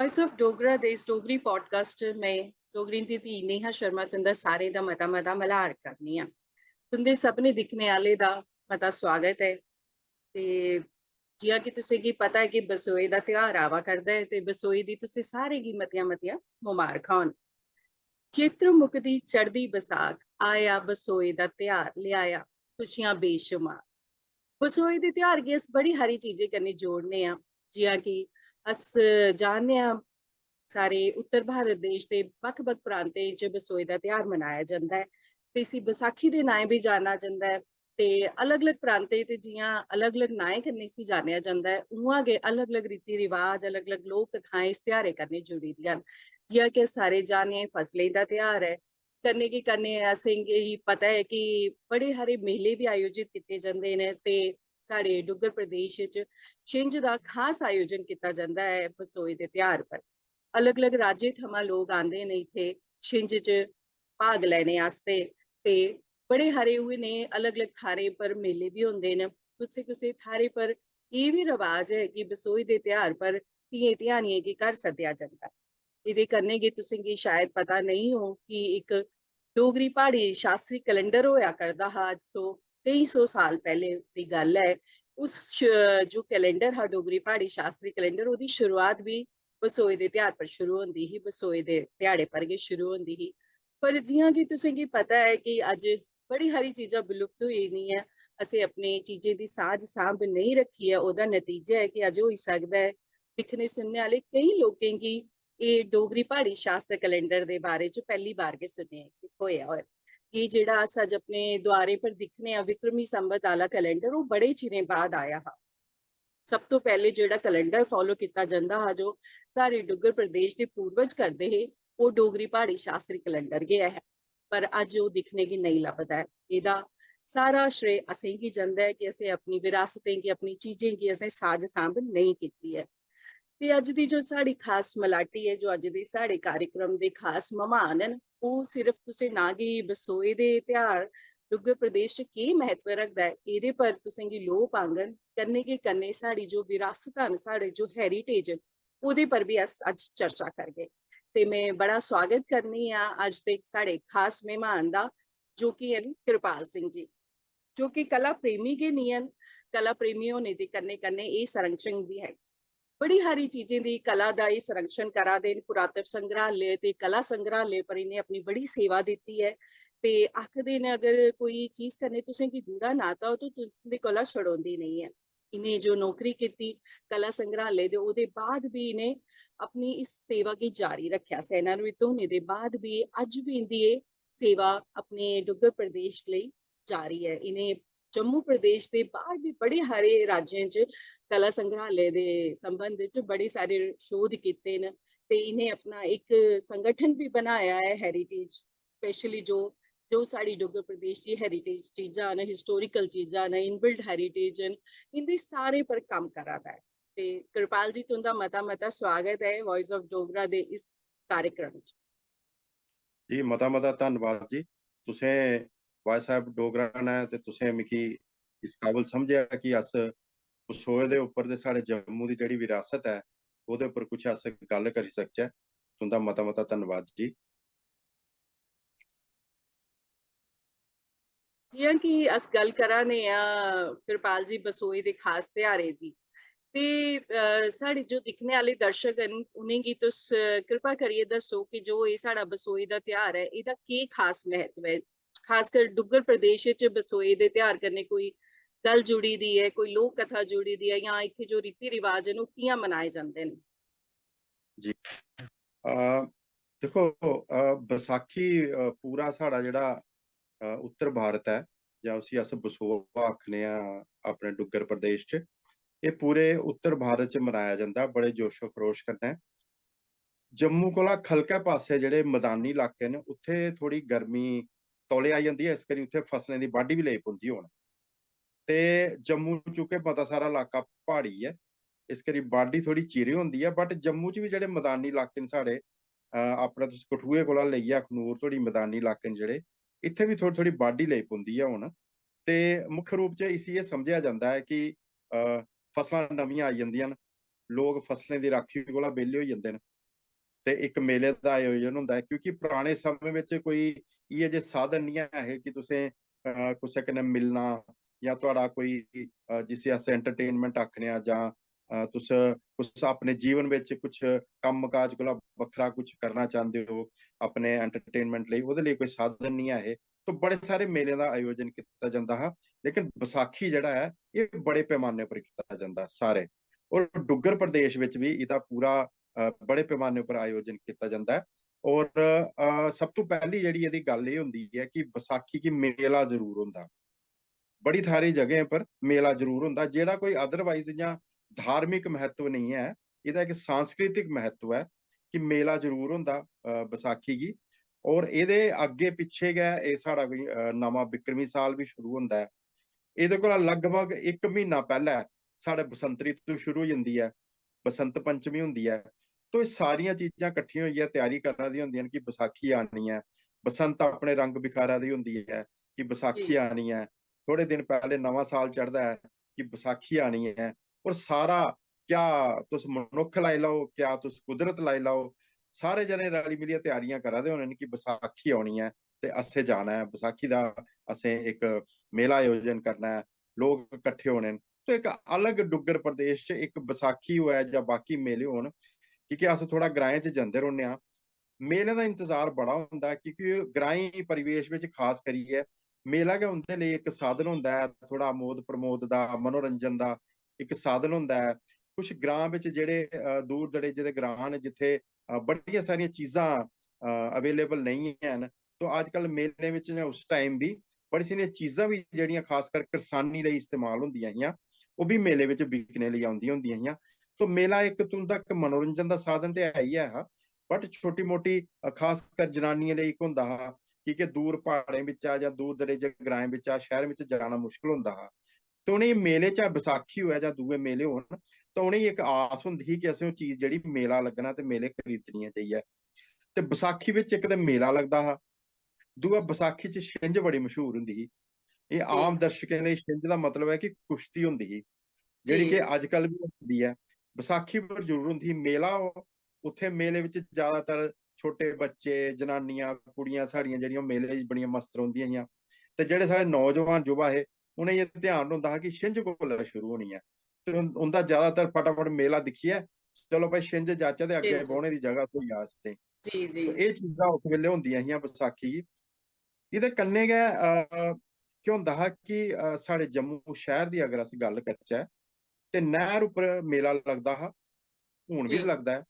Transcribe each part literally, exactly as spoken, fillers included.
Voice of Dogra दे इस Dogri podcast च में डोगरी दी धी नेहा शर्मा तुं'दा सारें दा मता मता मल्हार करनी आं। तुं'दे सभनें दिक्खने आह्ले दा मता स्वागत ऐ। ते जि'यां कि तुसें गी पता ऐ कि बसोए दा ध्यार आवा करदा ऐ, ते बसोए दी तुसें सारें गी मतियां मतियां ममारखां होन। चित्र मुकदी चढ़दी बसाख, आया बसोए दा ध्यार, लेआया खुशियां बेशुमार। बसोए दे ध्यार गी अस बड़ी हारी चीजें कन्नै जोड़ने आं, जि'यां कि अस जानने आं, सारे उत्तर भारत देश दे बक्ख-बक्ख प्रांतें च बसोए दा ध्यार मनाया जंदा ऐ ते इसी बसाखी दे नाएं बी जानेआ जंदा ऐ। ते अलग-अलग प्रांतें ते जि'यां अलग-अलग नाएं कन्नै इसी जानेआ जंदा ऐ, उ'आं गै अलग-अलग रीति रिवाज, अलग-अलग लोक कथाएं इस ध्यारै कन्नै जुड़ी दियां न। जि'यां कि अस सारे जानने आं, फसलें दा ध्यार ऐ, कन्नै गै कन्नै असेंगी पता ऐ कि बड़े हारे मेले बी आयोजित कीते जंदे न ते साढ़े डुग्गर प्रदेश च छिंज दा खास आयोजन कीता जंदा ऐ बसोए दे ध्यार पर। अलग-अलग राज्यें थमां लोक आंदे न इत्थै छिंज च भाग लैने आस्तै ते बड़े हारे उ'ऐ नेह् अलग-अलग थाह्रें पर मेले बी होंदे न। कुसै-कुसै थाह्रें पर एह् बी रवाज ऐ कि बसोए दे ध्यार पर धियें ध्यानियें गी घर सद्देआ जंदा ऐ। एह्दे कन्नै गै तुसें गी शायद पता नेईं होग कि इक डोगरी प्हाड़ी शास्त्री कैलेंडर होआ करदा हा, अज्ज सौ, केई सौ साल पैह्ले दी गल्ल ऐ। उस श-, जो कैलेंडर हा, डोगरी प्हाड़ी शास्त्री कैलेंडर, ओह्दी शुरुआत बी बसोए दे ध्यार पर शुरू होंदी ही, बसोए दे ध्याड़े पर गै शुरू होंदी ही। पर जि'यां कि तुसें गी पता ऐ कि अज्ज बड़ी हारी चीजां विलुप्त होई गेदियां ऐ, असें अपनी चीजें दी साज सांभ नेईं रक्खी ऐ, ओह्दा नतीजा ऐ कि अज्ज होई सकदा ऐ दिक्खने सुनने आह्ले केईं लोकें गी एह् डोगरी प्हाड़ी शास्त्र कैलेंडर दे बारे च पैह्ली बार गै सुनेआ थ्होएआ होऐ। एह् जेह्ड़ा अस अज्ज अपने द्वारें पर दिक्खने आं विक्रमी संवत आह्ला कैलेंडर, ओह् बड़े चिरें बाद आया हा। सब तो पैह्ले जेह्ड़ा कैलेंडर फालो कीता जंदा हा, जो साढ़े डुग्गर प्रदेश दे पूर्वज करदे हे, ओह् डोगरी प्हाड़ी शास्त्री कैलेंडर गै ऐ। पर अज्ज ओह् दिक्खने गी नेईं लभदा ऐ। एह्दा सारा श्रेय असेंगी जंदा ऐ कि असें अपनी विरासतें गी, अपनी चीजें गी असें साज सांभ नेईं कीती ऐ। ते अज्ज दी जो साढ़ी खास मलाटी ऐ, जो अज्ज दे साढ़े कार्यक्रम दे खास मेहमान न, ओह् सिर्फ तुसें ना गी बसोए दे ध्यार डुग्गर प्रदेश च केह् म्हत्तव रखदा ऐ, एह्दे पर तुसें गी लोऽ पाङन, कन्नै गै कन्नै साढ़ी जो विरासतां न, साढ़े जो हेरिटेज न, ओह्दे पर बी अस अज्ज चर्चा करगे। ते में बड़ा स्वागत करनी आं अज्ज दे साढ़े खास मेहमान दा, जो कि हैन कृपाल सिंह जी, जो कि कला प्रेमी गै निं हैन, कला प्रेमी होने दे कन्नै कन्नै एह् संरक्षक बी हैन। बड़ी हारी चीजें दी, कला दा एह् संरक्षण करा दे न। पुरातत्व संग्रहालय ते कला संग्रहालय पर इ'नें अपनी बड़ी सेवा दित्ती ऐ। ते आखदे न, अगर कोई चीज कन्नै तुसें गी गूढ़ा नाता हो, तो तुं'दे कोला छड़ोंदी नेईं ऐ। इ'नें जो नौकरी कीती कला संग्रहालय दे, ओह्दे बाद बी इ'नें अपनी इस सेवा गी जारी रक्खेआ। सेवानिवृत्त होने दे बाद बी अज्ज बी इं'दी एह् सेवा अपने डुग्गर प्रदेश लेई जारी ऐ। इ'नें जम्मू प्रदेश दे बाह्र बी बड़े हारे राज्यें च कला संग्रहालय दे संबंध च बड़े सारे शोध कीते न ते इ'नें अपना इक संगठन बी बनाया ऐ, हेरिटेज, स्पेशली जो, जो साढ़ी डुग्गर प्रदेश दी हेरिटेज चीजां न, हिस्टोरिकल चीजां न, इनबिल्ट हेरिटेज न, इं'दे सारे पर कम्म करा दा ऐ। ते कृपाल जी, तुं'दा मता मता स्वागत ऐ वॉइस ऑफ डोगरा दे इस कार्यक्रम च। जी, मता मता धन्नवाद जी। तुसें, वायस साहब डोगरा ने ते तुसें मिगी इस काबल समझेआ कि अस बसोए दे उप्पर ते साढ़े जम्मू दी जेह्ड़ी विरासत ऐ, ओह्दे उप्पर कुछ अस गल्ल करी सकचै। तुं'दा मता मता धन्नवाद जी। जि'यां कि अस गल्ल करा ने आं कृपाल जी बसोए दे खास ध्यारें दी, ते अ, साढ़े जो दिक्खने आह्ले दर्शक न, उ'नेंगी तुस अ, कृपा करियै दस्सो कि जो एह् साढ़ा बसोए दा ध्यार ऐ, एह्दा केह् खास म्हत्तव ऐ, खासकर डुग्गर प्रदेश च बसोए दे ध्यार कन्नै कोई गल्ल जुड़ी दी ऐ, कोई लोक कथा जुड़ी दी ऐ, जां इत्थै जो रीति रिवाज न, ओह् कि'यां मनाए जंदे न? जी, अ, दिक्खो, अ, बसाखी, अ, पूरा साढ़ा जेह्ड़ा, अ, उत्तर भारत ऐ, जां उसी अस बसोआ आखने आं अपने डुग्गर प्रदेश च, एह् पूरे उत्तर भारत च मनाया जंदा बड़े जोशो खरोश कन्नै। जम्मू कोला खलकै पासै जेह्ड़े मदानी इलाके न, उत्थै थोह्ड़ी गर्मी तौले आई जंदी ऐ, इस करी उत्थै फसलें दी बाड्ढी बी लेई पौंदी होन। ते जम्मू चूंकि मता सारा इलाका प्हाड़ी ऐ, इस करी बाड्ढी थोह्ड़ी चिरें होंदी ऐ। बट जम्मू च बी जेह्ड़े मदानी इलाके न साढ़े, अ, अपने तुस कठुए कोला लेइयै अखनूर धोड़ी मदानी इलाके न जेह्ड़े, इत्थै बी थोह्ड़ी थोह्ड़ी बाड्ढी लेई पौंदी ऐ हून। ते मुक्ख रूप च इसी एह् समझेआ जंदा ऐ कि, अ, फसलां नमियां आई जंदियां न, लोक फसलें दी राक्खी कोला बेह्ले होई जंदे न। ते इक मेले दा आयोजन होंदा ऐ, क्योंकि पराने समें बिच कोई इ'यै जे साधन निं ऐ हे कि तुसें, अ, कुसै कन्नै मिलना जां थुआढ़ा कोई, अ, जिसी अस एंटरटेनमेंट आखने आं, जां, अ, तुस, तुस अपने जीवन बिच कुछ कम्म काज कोला बक्खरा कुछ करना चांह्दे ओ अपने एंटरटेनमेंट लेई, ओह्दे लेई कोई साधन निं ऐ हे। तो बड़े सारे मेलें दा आयोजन कीता जंदा हा, लेकिन बसाखी जेह्ड़ा ऐ, एह् बड़े पैमाने पर कीता जंदा सारे। और डुग्गर प्रदेश बिच बी एह्दा पूरा, अ, बड़े पैमाने पर आयोजन कीता जंदा ऐ। और, अ, सब तों पैह्ली जेह्ड़ी एह्दी गल्ल एह् होंदी ऐ कि बसाखी गी मेला जरूर होंदा। बड़ी थारी जगहें पर मेला जरूर होंदा, जेह्ड़ा कोई otherwise इ'यां धार्मिक म्हत्तव नेईं ऐ, एह्दा इक सांस्कृतिक म्हत्तव ऐ कि मेला जरूर होंदा, अ, बसाखी गी। और एह्दे अग्गें पिच्छें गै एह् साढ़ा कोई, अ, नमां बिक्रमी साल बी शुरू होंदा ऐ। एह्दे कोला लगभग इक म्हीना पैह्लें साढ़े बसंत रितु शुरू होई जंदी ऐ, बसंत पंचमी होंदी ऐ। तो एह् सारियां चीजां कट्ठियां होइयै त्यारी करा दियां होंदियां न कि बसाखी आनी ऐ, बसंत अपने रंग बिखारा दी होंदी ऐ कि बसाखी जी। आनी ऐ, थोड़े दिन पैह्ले नमां साल चढ़दा ऐ कि बसाखी आनी ऐ। और सारा, क्या तुस मनुक्ख लाई लैओ, क्या तुस कुदरत लाई लैओ, सारे जने रली मिलियै त्यारियां करा दे होने न कि बसाखी औनी ऐ ते असें जाना ऐ, बसाखी दा असें इक मेला आयोजन करना ऐ, लोक कट्ठे होने न। तो इक अलग डुग्गर प्रदेश च इक बसाखी होऐ जां बाकी मेले होन, की के अस थोह्ड़ा ग्राएं च जंदे रौह्ने आं। मेले दा इंतजार बड़ा होंदा ऐ, क्योंकि ग्राईं परिवेश बिच खास करियै मेला गै उं'दे लेई इक साधन होंदा ऐ, थोह्ड़ा आमोद प्रमोद दा, मनोरंजन दा इक साधन होंदा ऐ। कुछ ग्रां बिच जेह्ड़े, अ, दूर दरेजे दे ग्रां न, जित्थै, अ, बड़ियां सारियां चीजां, अ, अवेलेबल नेईं हैन, तो अजकल मेलें बिच जां उस टाइम बी बड़ी सारियां चीजां बी जेह्ड़ियां खासकर करसानी लेई इस्तेमाल होंदियां हियां, ओह् बी मेले बिच बिकने लेई औंदियां होंदियां हियां। तो मेला इक तुं'दा इक मनोरंजन दा साधन ते है ही ऐ हा, बट छोटी मोटी, अ, खासकर जनानियें लेई इक होंदा हा, की के दूर प्हाड़ें बिच्चा जां दूर दरेजे ग्राएं बिच्चा शैह्रें बिच जाना मुश्कल होंदा हा। ते उ'नेंगी मेले च बसाखी होऐ जां दूए मेले होन, ते उ'नेंगी इक आस होंदी ही कि असें ओह् चीज जेह्ड़ी मेला लग्गना ते मेले खरीदनी ऐ जाइयै। ते बसाखी बिच इक ते मेला लगदा हा, दूआ बसाखी च छिंज बड़ी मशहूर होंदी ही। एह् जी। आम दर्शकें लेई छिंज दा मतलब ऐ कि कुश्ती होंदी ही, जेह्ड़ी जी। कि अजकल बी होंदी ऐ। बसाखी पर जरूर होंदी ही। मेला, ओह्, उत्थै मेले बिच ज्यादातर छोटे बच्चे, जनानियां, कुड़ियां साढ़ियां जेह्ड़ियां ओह् मेले च बड़ियां मस्त रौंह्दियां हियां। ते जेह्ड़े साढ़े नौजवान युवा हे, उ'नेंगी एह् ध्यान होंदा हा कि छिंज कोल्लै शुरू होनी ऐ। ते उन-, उं'दा ज्यादातर फटाफट मेला दिक्खियै, "चलो भाई, छिंज जाचै ते अग्गें छिंज। बौह्ने दी जगह थ्होई जा असेंगी।" जी, जी। तो एह् चीजां उस बेल्लै होंदियां हियां बसाखी गी। एह्दे कन्नै गै, अ, केह् होंदा हा कि, अ, साढ़े जम्मू शैह्र दी अगर अस गल्ल करचै, ते नैह्र उप्पर मेला लगदा हा, हून बी हम्म। लगदा ऐ।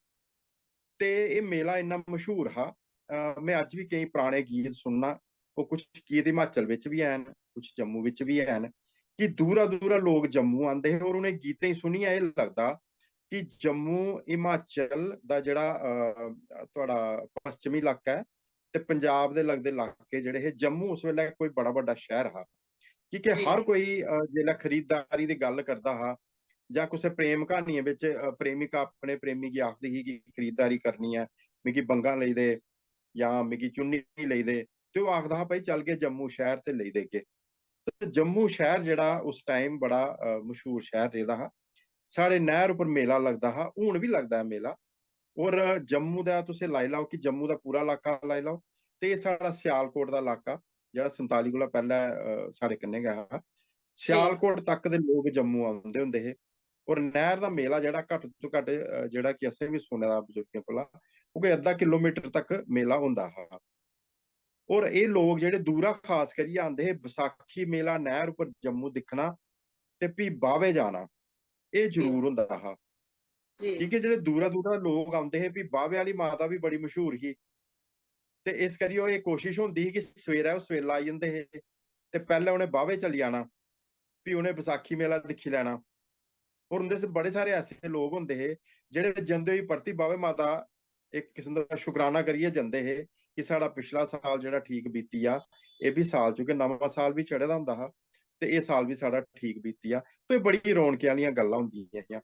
ते एह् मेला इन्ना मशहूर हा, अ, में अज्ज बी केईं पराने गीत सुनना, ओह् कुछ गीत हिमाचल बिच बी हैन, कुछ जम्मू बिच बी हैन, कि दूरा दूरा लोक जम्मू आंदे हे और उ'नें गीतें गी सुनियै एह् लगदा कि जम्मू हिमाचल दा जेह्ड़ा, अ, थुआढ़ा पश्चिमी इलाका ऐ ते पंजाब दे लगदे इलाके जेह्ड़े हे, जम्मू उस बेल्लै कोई बड़ा बड्डा शैह्र हा, की के जी। हर कोई, अ, जेल्लै खरीददारी दी गल्ल करदा हा जां कुसै प्रेम क्हानियें बिच, अ, प्रेमिका अपने प्रेमी गी आखदी ही कि खरीददारी करनी ऐ, "मिगी बंगां लेई दे जां मिगी चुन्नी लेई दे", ते ओह् आखदा हा, "भाई, चलगे जम्मू शैह्र ते लेई देगे।" ते जम्मू शैह्र जेह्ड़ा उस टाइम बड़ा, अ, मशहूर शैह्र रेह्दा हा। साढ़े नैह्र उप्पर मेला लगदा हा, हून बी लगदा ऐ मेला। और जम्मू दा तुस लाई लैओ कि जम्मू दा पूरा इलाका लाई लैओ, ते एह् साढ़ा सियालकोट दा इलाका, जेह्ड़ा संताली कोला पैह्लें, अ, साढ़े कन्नै गै हा, जी। सियालकोट तक दे लोक जम्मू औंदे होंदे हे। और नैह्र दा मेला जेह्ड़ा घट्ट तो घट्ट, अ, जेह्ड़ा कि असें बी सुने दा बजुर्गें कोला, ओह् कोई अद्धा किलोमीटर तक मेला होंदा हा। और एह् लोक जेह्ड़े दूरा खास करियै आंदे हे, बसाखी मेला नैह्र उप्पर जम्मू दिक्खना ते फ्ही बाह्वे जाना, एह् जी। जरूर होंदा हा। जी। की के जेह्ड़े दूरा दूरा लोक औंदे हे, फ्ही बाह्वे आह्ली माता बी बड़ी मशहूर ही, ते इस करियै ओह् एह् कोशश होंदी ही कि सवेरै ओह् सवेला आई जंदे हे ते पैह्लें उ'नें बाह्वे चली जाना, फ्ही उ'नें बसाखी मेला दिक्खी लैना। और उं'दे च बड़े सारे ऐसे लोक होंदे हे जेह्ड़े जंदे होई परती बाह्वे माता इक किस्म दा शुकराना करियै जंदे हे कि साढ़ा पिछला साल जेह्ड़ा ठीक बीती गेआ, एह् बी साल, चूंकि नमां साल बी चढ़े दा होंदा हा ते एह् साल बी साढ़ा ठीक बीती गेआ। तो एह् बड़ी रौनकें आह्लियां गल्लां होंदियां हियां।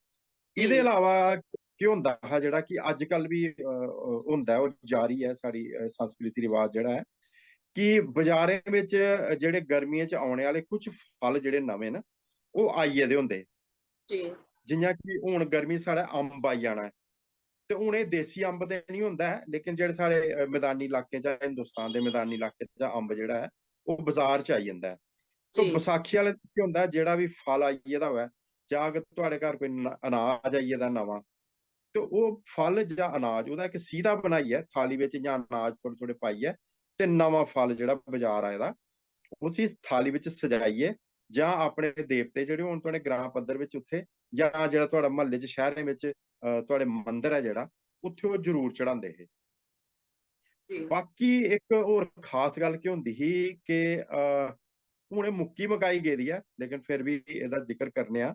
एह्दे जी। अलावा केह् होंदा हा जेह्ड़ा कि अज्जकल बी, अ, अ, होंदा ऐ, ओह् जारी ऐ साढ़ी, अ, संस्कृति रिवाज जेह्ड़ा ऐ कि बजारें बिच जेह्ड़े गर्मियें च औने आह्ले कुछ फल जेह्ड़े नमें न, ओह् आई गेदे होंदे। जी। जि'यां कि हून गर्मी साढ़ै अम्ब आई जाना ऐ, ते हून एह् देसी अम्ब ते निं होंदा ऐ, लेकिन जेह्ड़े साढ़े, अ, मैदानी इलाके चा, हिंदुस्तान दे मैदानी इलाके चा अम्ब जेह्ड़ा ऐ, ओह् बजार च आई जंदा ऐ। तो जी। बसाखी आह्ले दिन केह् होंदा ऐ, जेह्ड़ा बी फल आई गेदा होऐ, जां अगर थुआढ़े घर कोई न-, अनाज आई गेदा नमां, ते ओह् फल जां अनाज, ओह्दा इक सीधा बनाइयै थाली बिच इ'यां अनाज थोह्ड़े थोह्ड़े पाइयै ते नमां फल जेह्ड़ा बजार आए दा, उसी थाली बिच सजाइयै, जां अपने देवते जेह्ड़े होन थुआढ़े ग्रां पद्धर बिच उत्थै, जां जेह्ड़ा थुआढ़ा म्हल्ले च, शैह्रें बिच, अ, थुआढ़े मंदर ऐ जेह्ड़ा, उत्थै ओह् जरूर चढ़ांदे हे। जी। बाकी इक होर खास गल्ल केह् होंदी ही कि, अ, हून एह् मुक्की मकाई गेदी ऐ, लेकिन फिर बी एह्दा जिक्र करने आं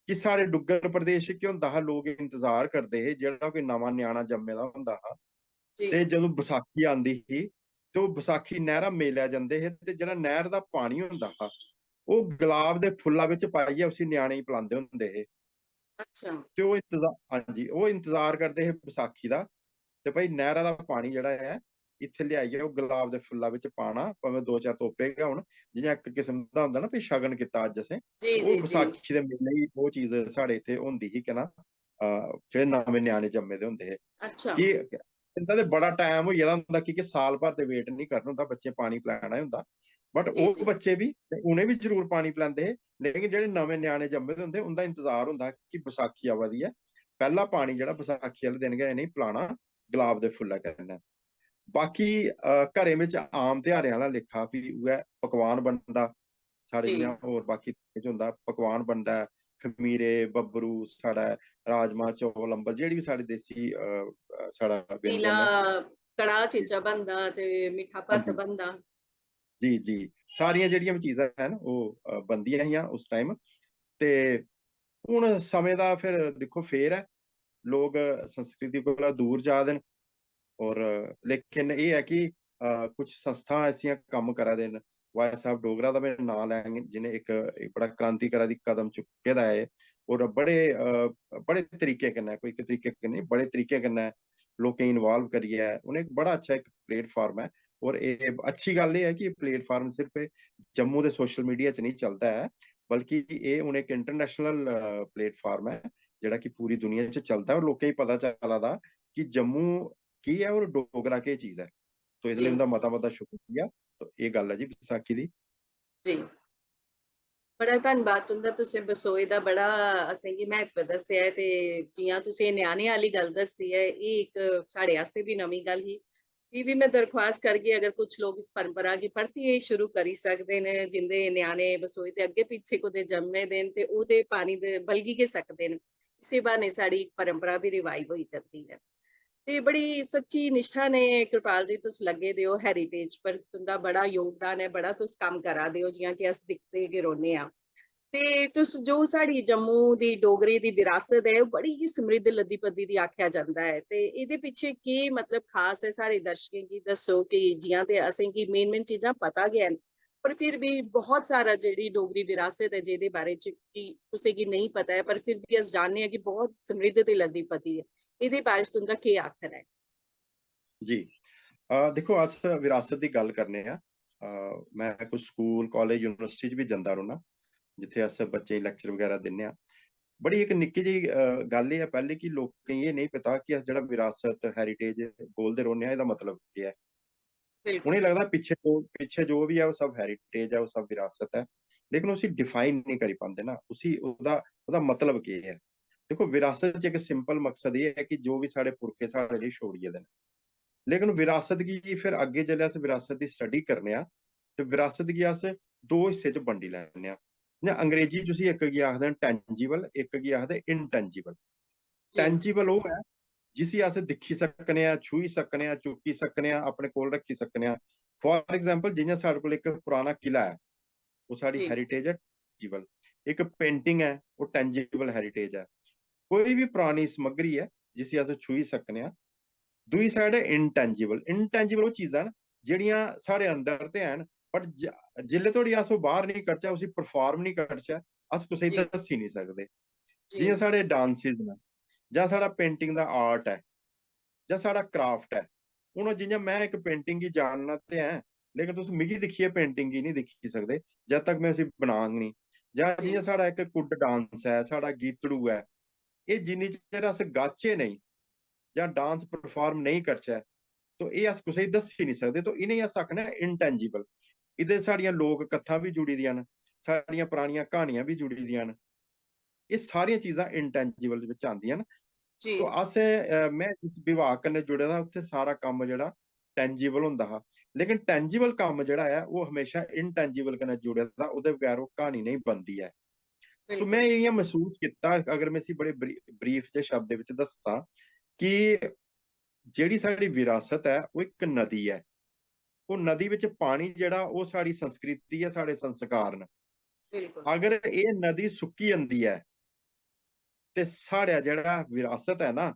कि साढ़े डुग्गर प्रदेश च केह् होंदा हा, लोक इंतजार करदे हे, जेह्ड़ा कोई नमां ञ्याणा जम्मे दा होंदा हा, जी। ते जदूं बसाखी आंदी ही, ते ओह् बसाखी नैह्रा मेलै जंदे हे, ते जेह्ड़ा नैह्र दा पानी होंदा हा, ओह् गुलाब दे फुल्ला बिच पाइयै उसी ञ्याणे गी पलांदे होंदे हे। अच्छा। ते ओह् इंतजार, हां जी, ओह् इंतजार करदे हे बसाखी दा, ते भाई नैह्रा दा पानी जेह्ड़ा ऐ, इत्थै लेआइयै ओह् गुलाब दे फुल्ला बिच पाना, भामें दो चार तोपे गै होन, जि'यां इक किस्म दा होंदा ना, भाई शगन कीता अज्ज असें, जी, ओह् जी, जी। बसाखी दे मेले गी ओह् चीज साढ़े इत्थै होंदी ही, केह् ना, अ, जेह्ड़े नमें ञ्याणे जम्मे दे होंदे हे। अच्छा। कि इंदा ते बड़ा टैम होई गेदा होंदा, की के साल भर ते wait निं करना होंदा, बच्चें पानी पलैना ही होंदा। But जी, ओह् जी। बच्चे बी, उ'नें बी जरूर पानी पलैंदे हे, लेकिन जेह्ड़े नमें ञ्याणे जम्मे दे होंदे, उंदा इंतजार होंदा कि बसाखी आवा दी ऐ, पैह्ला पानी जेह्ड़ा बसाखी आह्ले दिन गै इ'नेंगी पलाना गुलाब दे फुल्लै कन्नै। बाकी, अ, घरें बिच आम तेहारें आह्ला लेखा फ्ही उ'ऐ पकवान बनदा, साढ़े जी। जि'यां होर बाकी च होंदा, पकवान बनदा ऐ, खमीरे, बब्बरू, साढ़ा राजमा, चौल, अम्बल, जेह्ड़ी बी साढ़ी देसी, अ, अ, साढ़ा व्यंजन पीला ऐ। कड़ाह् जी। चीचा बनदा ते मिट्ठा हां भत्त जी। बनदा। जी, जी। सारियां जेह्ड़ियां बी चीजां हैन, ओह्, अ, बनदियां हियां उस time। ते हून समें दा फिर दिक्खो फेर ऐ, लोक संस्कृति कोला दूर जा दे न। और लेकिन एह् ऐ कि, अ, कुछ संस्थां ऐसियां कम्म करा दे न, Voice of Dogra दा में नांऽ लैङ, जि'नें इक, इक बड़ा क्रांतिकारी कदम चुक्के दा ऐ, और बड़े, अ, बड़े तरीके कन्नै, कोई इक तरीके कन्नै, बड़े तरीके कन्नै लोकें गी involve करियै उ'नें इक बड़ा अच्छा इक platform ऐ। और एह् अच्छी गल्ल एह् ऐ कि एह् platform सिर्फ जम्मू दे social media च नेईं चलदा ऐ, बल्कि एह् हून इक international, अ, platform ऐ, जेह्ड़ा कि पूरी दुनिया च चलदा ऐ और लोकें गी पता चला दा कि जम्मू केह् ऐ और डोगरा केह् चीज ऐ। तो इस लेई जी। उं'दा मता मता शुक्रिया। तो एह् गल्ल ऐ जी बसाखी दी। जी। बड़ा धन्नबाद तुं'दा, तुसें बसोए दा बड़ा असेंगी म्हत्तव दस्सेआ ऐ, ते जि'यां तुसें ञ्याणे आह्ली गल्ल दस्सी ऐ, एह् इक साढ़े आस्तै बी नमीं गल्ल ही। फ्ही बी में दरख्वास्त करगी, अगर कुछ लोक इस परंपरा गी परतियै शुरू करी सकदे न, जिं'दे ञ्याणे बसोए दे अग्गें पिच्छें कुतै जम्मे दे न, ते ओह्दे पानी दे बलगी गै सकदे न। इस्सै ब्हान्ने साढ़ी इक परंपरा बी revive होई जंदी ऐ। ते बड़ी सच्ची निश्ठा ने कृपाल जी तुस लग्गे दे ओ heritage पर, तुं'दा बड़ा योगदान ऐ, बड़ा तुस कम्म करा दे ओ, जि'यां कि अस दिखदे गै रौह्ने आं। ते तुस जो साढ़ी जम्मू दी डोगरी दी विरासत ऐ, ओह् बड़ी गै समृद्ध लद्दी पद्दी दी आखेआ जंदा ऐ। ते एह्दे पिच्छे केह् मतलब खास ऐ, साढ़े दर्शकें गी दस्सो कि जि'यां ते असेंगी main main चीजां पता गै न, पर फिर बी बहुत सारा जेह्ड़ी डोगरी विरासत ऐ, जेह्दे बारे च कि कुसै गी नेईं पता ऐ, पर फिर बी अस जानने आं कि बहुत समृद्ध ते लद्दी पद्दी ऐ। एह्दे बारे च तुं'दा केह् आखना ऐ? जी। अ, दिक्खो, अस विरासत दी गल्ल करने आं। अ, में कुछ स्कूल, कालेज, यूनिवर्सिटी च बी जंदा रौह्ना, जित्थै अस बच्चें गी lecture बगैरा दिन्ने आं। बड़ी इक निक्की जेही, अ, गल्ल एह् ऐ, पैह्लें कि लोकें गी एह् नेईं पता कि अस जेह्ड़ा विरासत, heritage बोलदे रौह्ने आं, एह्दा मतलब केह् ऐ। बिल्कुल। उ'नेंगी लगदा पिच्छे जो, पिच्छे जो बी ऐ, ओह् सब heritage ऐ, ओह् सब विरासत ऐ, लेकिन उसी define नेईं करी पांदे ना, उसी, ओह्दा, ओह्दा मतलब केह् ऐ। देखो, विरासत च इक simple मकसद एह् ऐ कि जो बी साढ़े पुरखे साढ़े लेई छोड़ी गेदे न, लेकिन विरासत गी फिर अग्गें जेल्लै अस विरासत दी study करने आं, ते विरासत गी अस दो हिस्से च बंडी लैन्ने आं। जि'यां अंग्रेजी च उसी इक गी आखदे न tangible, इक गी आखदे intangible। जी। Tangible ओह् ऐ जिसी अस दिक्खी सकने आं, छूही सकने आं, चुक्की सकने आं, अपने कोल रक्खी सकने आं। For example, जि'यां साढ़े कोल इक पराना किला ऐ, ओह् साढ़ी जी। Heritage ऐ, tangible। इक painting ऐ, ओह् tangible heritage ऐ। कोई बी परानी समग्री ऐ जिसी अस छूही सकने आं। दूई side ऐ intangible। Intangible ओह् चीजां न जेह्ड़ियां साढ़े अंदर ते हैन, but ज-, जिल्लै धोड़ी अस ओह् बाह्र नेईं कड्ढचै, उसी perform नेईं करचै, अस कुसै गी जी। दस्सी नेईं सकदे। जी। जि'यां साढ़े dances न, जां साढ़ा painting दा art ऐ, जां साढ़ा craft ऐ। हून ओह् जि'यां में इक painting गी जानना ते ऐ, लेकिन तुस मिगी दिक्खियै painting गी नेईं दिक्खी सकदे जद तक में उसी बनांग नेईं। जां जी। जि'यां साढ़ा इक कुड्ड dance ऐ, साढ़ा गीतड़ू ऐ, एह् जिन्नी चिर अस गाचै नेईं, जां डांस परफार्म नेईं करचै, तो एह् अस कुसै गी दस्सी निं सकदे। तो इ'नेंगी अस आखने आं इंटैंजिबल। एह्दे साढ़ियां लोक कत्थां बी जुड़ी दियां न, साढ़ियां परानियां क्हानियां बी जुड़ी दियां न। एह् सारियां चीजां इंटैंजिबल बिच आंदियां न। जी। तो अस, अ, में जिस विभाग कन्नै जुड़े दा, उत्थै सारा कम्म जेह्ड़ा टैंजिबल होंदा हा, लेकिन टैंजिबल कम्म जेह्ड़ा ऐ, ओह् हमेशा इंटैंजिबल कन्नै जुड़े दा, ओह्दे बगैर ओह् क्हानी नेईं बनदी ऐ। तो बिल्कुल। में इ'यां मसूस कीता, अगर में इसी बड़े ब्री-, ब्रीफ जे शब्द बिच दस्सां, कि जेह्ड़ी साढ़ी विरासत ऐ, ओह् इक नदी ऐ। ओह् नदी बिच पानी जेह्ड़ा, ओह् साढ़ी संस्कृति ऐ, साढ़े संस्कार न। बिल्कुल। अगर एह् नदी सुक्की जंदी ऐ, ते साढ़ा जेह्ड़ा विरासत ऐ ना,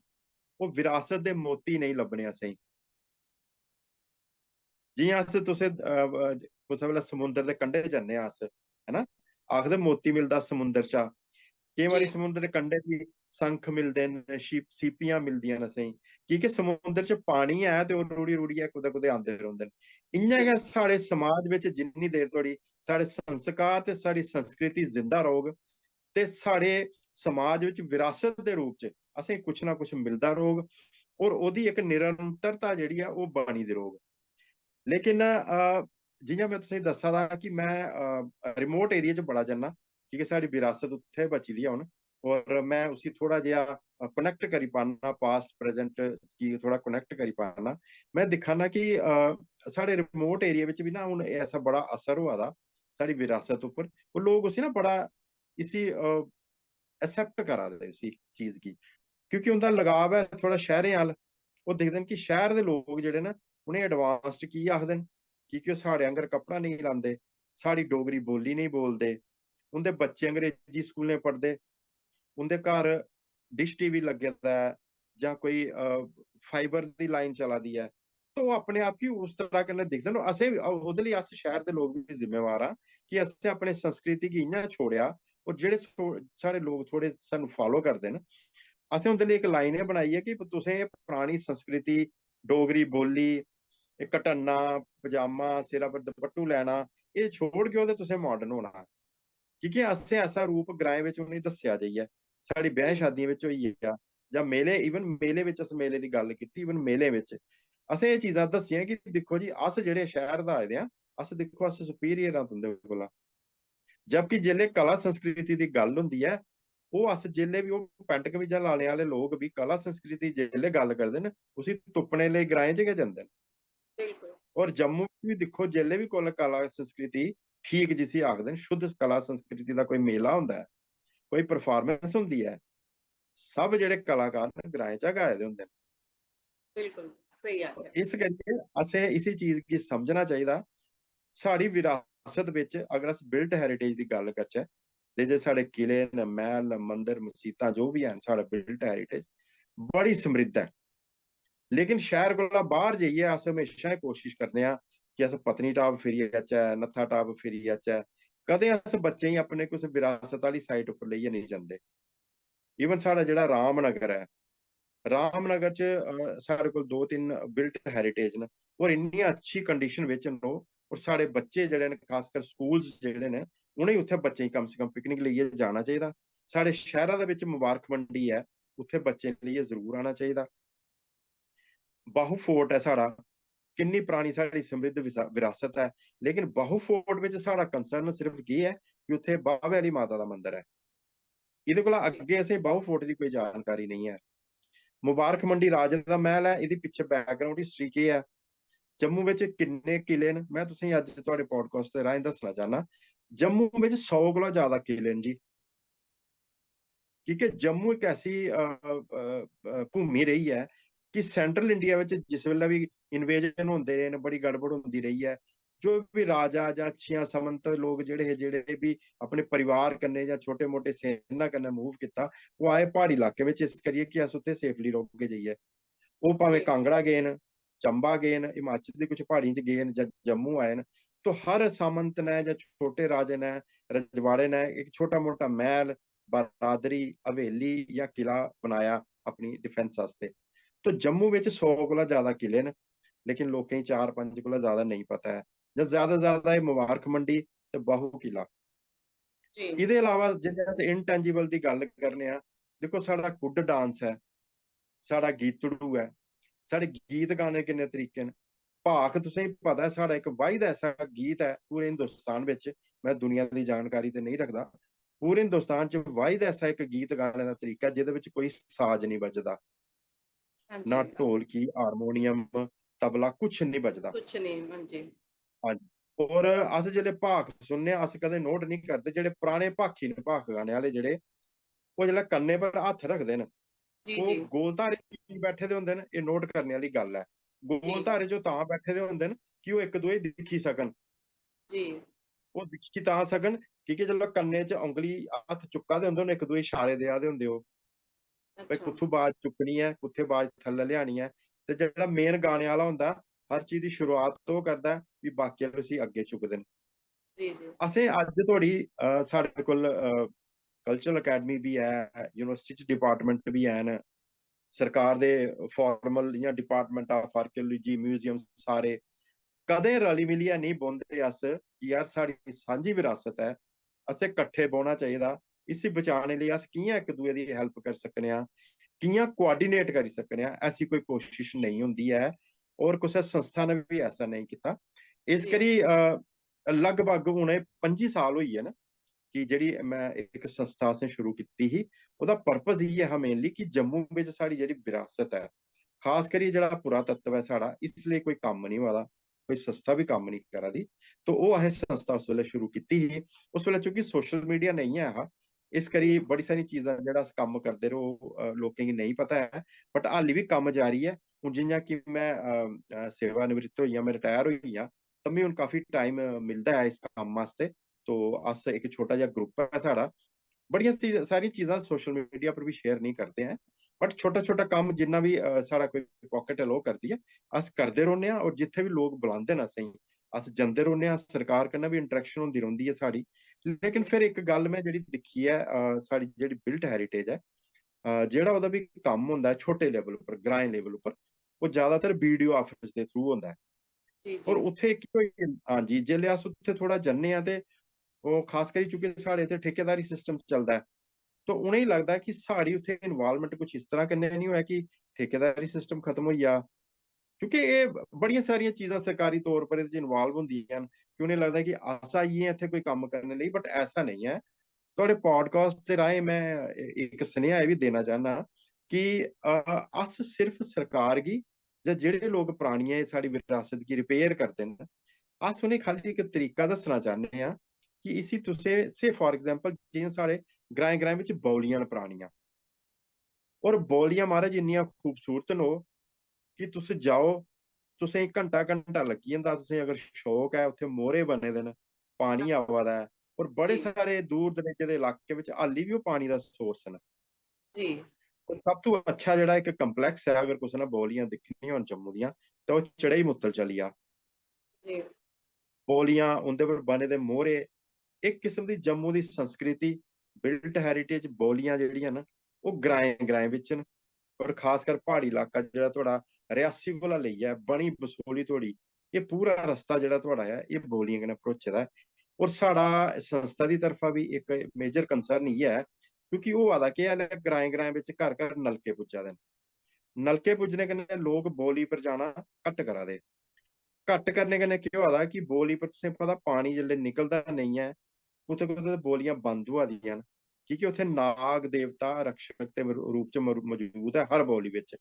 ओह् विरासत दे मोती नेईं लब्भने असेंगी। जि'यां अस, तुसें, अ, अ, कुसै बेल्लै समुंदर दे कंढे जन्ने आं अस, है ना, आखदे मोती मिलदा समुंदर चा। केईं बारी जी। समुंदर दे कंढे बी शंख मिलदे न, शीप-, सीपियां मिलदियां न असेंगी, की के समुंदर च पानी ऐ ते ओह् रुढ़ी रुढ़ियै कुतै कुतै आंदे रौंह्दे न। इ'यां गै साढ़े समाज बिच जिन्नी देर धोड़ी साढ़े संस्कार ते साढ़ी संस्कृति जिंदा रौह्ग, ते साढ़े समाज बिच विरासत दे रूप च असेंगी कुछ ना कुछ मिलदा रौह्ग, और ओह्दी इक निरंतरता जेह्ड़ी ऐ, ओह् बनी दी रौह्ग। लेकिन, अ, जि'यां में तुसेंगी दस्सा दा हा कि में, अ, रिमोट एरिया च बड़ा जन्ना, की के साढ़ी विरासत उत्थै बची दी ऐ हून, और में उसी थोह्ड़ा जेहा, अ, कनैक्ट करी पाना, पास्ट प्रेजेंट गी थोह्ड़ा कनैक्ट करी पाना। में दिक्खा ना कि, अ, साढ़े रिमोट एरिया बिच बी ना हून ऐसा बड़ा असर होआ दा साढ़ी विरासत उप्पर, ओह् लोक उसी ना बड़ा इसी, अ, एक्सेप्ट करा दे उसी चीज गी, क्योंकि उं'दा लगाव ऐ थोह्ड़ा शैह्रें अल। ओह् दिखदे न कि शैह्र दे लोक जेह्ड़े न, उ'नें एडवांस्ड की आखदे न, की के ओह् साढ़े आंगर कपड़ा नेईं लांदे, साढ़ी डोगरी बोल्ली नेईं बोलदे, उं'दे बच्चे अंग्रेजी स्कूलें पढ़दे, उं'दे घर डिश टीवी लग्गे दा ऐ, जां कोई, अ, फाइबर दी लाइन चला दी ऐ, तो ओह् अपने आप गी उस तरह कन्नै दिखदे न। असें बी, ओह्दे लेई अस शैह्र दे लोक बी जिम्मेवार आं कि असें अपने संस्कृति गी इ'यां छोड़ेआ, और जेह्ड़े सो-, साढ़े लोक थोह्ड़े सानूं फालो करदे न, असें उं'दे लेई इक लाइन एह् बनाई ऐ कि तुसें एह् परानी संस्कृति, डोगरी बोल्ली, एह् घटन्ना, पजामा, सिरा पर दपट्टू लैना, एह् छोड़गेओ ते तुसें माडर्न होना। की के असें ऐसा रूप ग्राएं बिच उ'नेंगी दस्सेआ जाइयै, साढ़ी ब्याहें शादियें बिच होई गेआ, जां मेले, इवन मेले बिच, अस मेले दी गल्ल कीती, इवन मेले बिच असें एह् चीजां दस्सियां कि दिक्खो जी, अस जेह्ड़े शैह्र दा आए दे आं, अस, दिक्खो, अस सुपीरियर आं तुं'दे कोला। जबकि जेल्लै कला संस्कृति दी गल्ल होंदी ऐ, ओह् अस जेल्लै बी, ओह् पैंट कमीजां लाने आह्ले लोक बी कला संस्कृति जेल्लै गल्ल करदे न, उसी तुप्पने लेई ग्राएं च गै जंदे न। बिल्कुल। और जम्मू च बी दिक्खो, जेल्लै बी कोई कला संस्कृति ठीक जिसी आखदे न, शुद्ध कला संस्कृति दा कोई मेला होंदा ऐ, कोई परफार्मेंस होंदी ऐ, सब जेह्ड़े कलाकार न, ग्राएं चा गै आए दे होंदे न। बिल्कुल स्हेई आखेआ। इस करियै असें इसी चीज गी समझना चाहिदा। साढ़ी विरासत बिच अगर अस बिल्ट हेरिटेज दी गल्ल करचै, ते जे साढ़े किले न, मैह्ल न, मंदर, मसीतां, जो बी हैन, साढ़ा बिल्ट हेरिटेज बड़ी समृद्ध ऐ। लेकिन शैह्र कोला बाह्र जाइयै अस म्हेशां एह् कोशिश करने आं कि अस पत्नीटाप फिरी आचै, नत्थाटाप फिरी आचै। कदें अस बच्चें गी अपने कुसै विरासत आह्ली साइट उप्पर लेइयै नेईं जंदे। इवन साढ़ा जेह्ड़ा रामनगर ऐ, रामनगर च, अ, साढ़े कोल दो तिन्न बिल्ट हेरिटेज न, और इन्नी अच्छी कंडीशन बिच न ओह्, और साढ़े बच्चे जेह्ड़े न, खासकर स्कूल्स जेह्ड़े न, उ'नेंगी उत्थै बच्चें गी कम से कम पिकनिक लेइयै जाना चाहिदा। साढ़े शैह्रा दे बिच मुबारख मंडी ऐ, उत्थै बच्चें लेइयै जरूर आना चाहिदा। बाहू फोर्ट ऐ साढ़ा, किन्नी परानी साढ़ी समृद्ध विसा-, विरासत ऐ, लेकिन बाहू फोर्ट बिच साढ़ा कंसर्न सिर्फ केह् ऐ कि उत्थै बाह्वे आह्ली माता दा मंदर ऐ। एह्दे कोला अग्गें असें बाहू फोर्ट दी कोई जानकारी नेईं ऐ। मुबारख मंडी राजे दा मैह्ल ऐ, एह्दी पिच्छे बैकग्राउंड हिस्ट्री केह् ऐ? जम्मू बिच किन्ने किले न, में तुसेंगी अज्ज थुआढ़े पॉडकास्ट दे राहें दस्सना चाह्न्नां। जम्मू बिच सौ कोला ज्यादा किले न जी। की के जम्मू इक ऐसी, अ, अ, अ, भूमि रेही ऐ कि सेंट्रल इंडिया बिच जिस बेल्लै बी इन्वेजन होंदे रेह् न, बड़ी गड़बड़ होंदी रेही ऐ, जो बी राजा जां अच्छियां सामंत लोक जेह्ड़े हे, जेह्ड़े बी अपने परिवार कन्नै जां छोटे मोटे सेना कन्नै मूव कीता, ओह् आए प्हाड़ी इलाके बिच, इस करियै कि अस उत्थै सेफली रौह्गे जाइयै। ओह् भामें जी। कांगड़ा गे न, चंबा गे न, हिमाचल दी कुछ प्हाड़ियें च गे न, जां जम्मू आए न, तो हर सामंत ने जां छोटे राजे ने, रजवाड़े ने इक छोटा मोटा मैह्ल, बरादरी, हवेली जां किला बनाया अपनी डिफेंस आस्तै। तो जम्मू बिच सौ कोला ज्यादा किले न, लेकिन लोकें गी चार पंज कोला ज्यादा नेईं पता ऐ, जां ज्यादा ज्यादा एह् मुबारख मंडी ते बाहू किला। जी। एह्दे अलावा जिसलै अस इंटैंजिबल दी गल्ल करने आं, दिक्खो, साढ़ा कुड्ड डांस ऐ, साढ़ा गीतड़ू ऐ, साढ़े गीत गाने किन्ने तरीके न। भाख, तुसेंगी पता ऐ, साढ़ा इक वाहिद ऐसा गीत ऐ पूरे हिंदुस्तान बिच, में दुनिया दी जानकारी ते नेईं रखदा, पूरे हिंदुस्तान च वाहिद ऐसा इक गीत गाने दा तरीका ऐ जेह्दे बिच कोई साज नेईं बजदा, हां ना जी। ढोलकी, हारमोनियम, तबला, कुछ नहीं बजदा। कुछ नहीं, हां जी। हां जी। और अस जेल्लै भाख सुनने आं, अस कदें नोट नहीं करदे, जेह्ड़े पराने भाखी न, भाख गाने आह्ले जेह्ड़े, ओह् जेल्लै कन्ने पर हत्थ रखदे न, जी ओह् जी। गोल धारे च बैठे दे होंदे न, एह् नोट करने आह्ली गल्ल ऐ। गोल जी। धारे च ओह् तां बैठे दे होंदे न कि ओह् इक दूए गी दिक्खी सकन। जी। ओह् दिक्खी तां सकन, की के जेल्लै कन्ने च उंगली, हत्थ चुक्का दे होंदे न, इक दूए गी इशारे देआ दे होंदे ओह्, भाई अच्छा। कुत्थूं बाज चुक्कनी ऐ, कुत्थै बाज थल्लै लेआनी ऐ। ते जेह्ड़ा मेन गाने आह्ला होंदा, हर चीज दी शुरुआत ओह् करदा ऐ, फ्ही बाकी आह्ले उसी अग्गें चुकदे न। जी जी। असें अज्ज धोड़ी, अ, साढ़े कोल, अ, कल्चरल अकैडमी बी ऐ, यूनिवर्सिटी च डिपार्टमेंट बी हैन, सरकार दे फॉर्मल जि'यां डिपार्टमेंट ऑफ आर्कियोलॉजी, म्यूजियम, सारे कदें रली मिलियै नेईं बौंह्दे अस कि यार, साढ़ी सांझी विरासत ऐ, असें कट्ठे बौह्ना चाहिदा, इसी बचाने लेई अस कि'यां इक दूए दी हेल्प करी सकने आं, कि'यां कोआर्डिनेट करी सकने आं, ऐसी कोई कोशिश नेईं होंदी ऐ। और कुसै संस्था ने बी ऐसा नेईं कीता। इस जी। करी, अ, लगभग हून एह् पंजी साल होई गे न कि जेह्ड़ी में इक संस्था असें शुरू कीती ही, ओह्दा पर्पस इ'यै हा मेनली कि जम्मू बिच साढ़ी जेह्ड़ी विरासत ऐ, खास करियै जेह्ड़ा पुरातत्व ऐ साढ़ा, इस लेई कोई कम्म निं होआ दा, कोई संस्था बी कम्म निं करा दी। तो ओह् असें संस्था उस बेल्लै शुरू कीती ही। उस बेल्लै चूंकि सोशल मीडिया नेईं ऐ हा, इस करी बड़ी सारी चीजां जेह्ड़ा अस कम्म करदे रेह्, ओह्, अ, लोकें गी नेईं पता ऐ, बट हाली बी कम्म जारी ऐ। हून जि'यां कि में, अ, अ, सेवानिवृत्त होई गेआ, में रिटायर होई गेआ, तां मी हून काफी टाइम मिलदा ऐ इस कम्म आस्तै। तो अस इक छोटा जेहा ग्रुप ऐ साढ़ा, बड़ियां सी-, सारियां चीजां सोशल मीडिया पर बी शेयर नेईं करदे ऐ, बट छोटा छोटा कम्म जिन्ना बी, अ, साढ़ा कोई पॉकेट अलाउ करदी ऐ, अस करदे रौह्ने आं। और जित्थै बी लोक बुलांदे न असेंगी, अस जंदे रौह्ने आं, सरकार कन्नै बी इंटरेक्शन होंदी रौंह्दी ऐ साढ़ी। लेकिन फिर इक गल्ल में जेह्ड़ी दिक्खी ऐ, अ, साढ़ी जेह्ड़ी बिल्ट हैरिटेज ऐ, अ, जेह्ड़ा ओह्दा बी कम्म होंदा ऐ छोटे लेवल उप्पर, ग्राएं लेवल उप्पर, ओह् ज्यादातर बीडीओ आफिस दे थ्रू होंदा ऐ। जी जी। और उत्थै केह् होई जंदा, हां जी, जेल्लै अस उत्थै थोह्ड़ा जन्ने आं ते ओह् खास करी चूंकि साढ़े इत्थै ठेकेदारी सिस्टम चलदा ऐ, तो उ'नेंगी लगदा कि साढ़ी उत्थै इन्वाल्वमेंट कुछ इस तरह कन्नै निं होऐ कि ठेकेदारी सिस्टम खत्म होई जा। क्योंकि एह् बड़ियां सारियां चीजां सरकारी तौर पर एह्दे च इन्वाल्व होंदियां न कि उ'नेंगी लगदा कि अस आई गे आं इत्थै कोई कम्म करने लेई, बट ऐसा नेईं ऐ। थुआढ़े पॉडकास्ट दे राहें में इक सनेहा एह् बी देना चाह्न्नां कि, अ, अस सिर्फ सरकार गी जां जेह्ड़े लोक परानियां एह् साढ़ी विरासत गी रिपेयर करदे न, अस उ'नेंगी खाल्ली इक तरीका दस्सना चाह्न्ने आं कि इसी तुसें, से फॉर एग्जाम्पल, जि'यां साढ़े ग्राएं ग्राएं बिच बौलियां न परानियां, और बौलियां, महाराज, इन्नियां खूबसूरत न ओह् कि तुस जाओ, तुसें घंटा घंटा लग्गी जंदा। तुसें अगर शौक ऐ, उत्थै मोह्रे बने दे न, पानी आवा दा ऐ, और बड़े जी। सारे दूर दरेजे दे इलाके बिच हाली बी ओह् पानी दा सोर्स न। जी। और सब तू अच्छा जेह्ड़ा इक कम्प्लैक्स ऐ, अगर कुसै ने बौलियां दिक्खनियां होन जम्मू दियां, ते ओह् चढ़ेई मुत्तल चली जा। जी। बौलियां, उं'दे पर बने दे मोह्रे, इक किस्म दी जम्मू दी संस्कृति, बिल्ट हैरिटेज, बौलियां जेह्ड़ियां न, ओह् ग्राएं ग्राएं बिच न। और खासकर प्हाड़ी इलाका जेह्ड़ा थुआढ़ा रियासी कोला लेइयै बनी बसोली धोड़ी, एह् पूरा रस्ता जेह्ड़ा थुआढ़ा ऐ, एह् बौलियें कन्नै भरोचे दा ऐ। और साढ़ा संस्था दी तरफा बी इक मेजर कंसर्न इ'यै ऐ, क्योंकि होआ दा केह् ऐ, ग्राएं ग्राएं बिच घर घर नलके पुज्जा दे न। नलके पुज्जने कन्नै लोक बौली पर जाना घट्ट करा दे। घट्ट करने कन्नै केह् होआ दा कि बौली पर, तुसें पता, पानी जेल्लै निकलदा नेईं ऐ, कुतै कुतै ते बौलियां बंद होआ दियां न, की के उत्थै नाग देवता रक्षक दे रू-, रूप च मरू-, मजूद ऐ हर बौली बिच।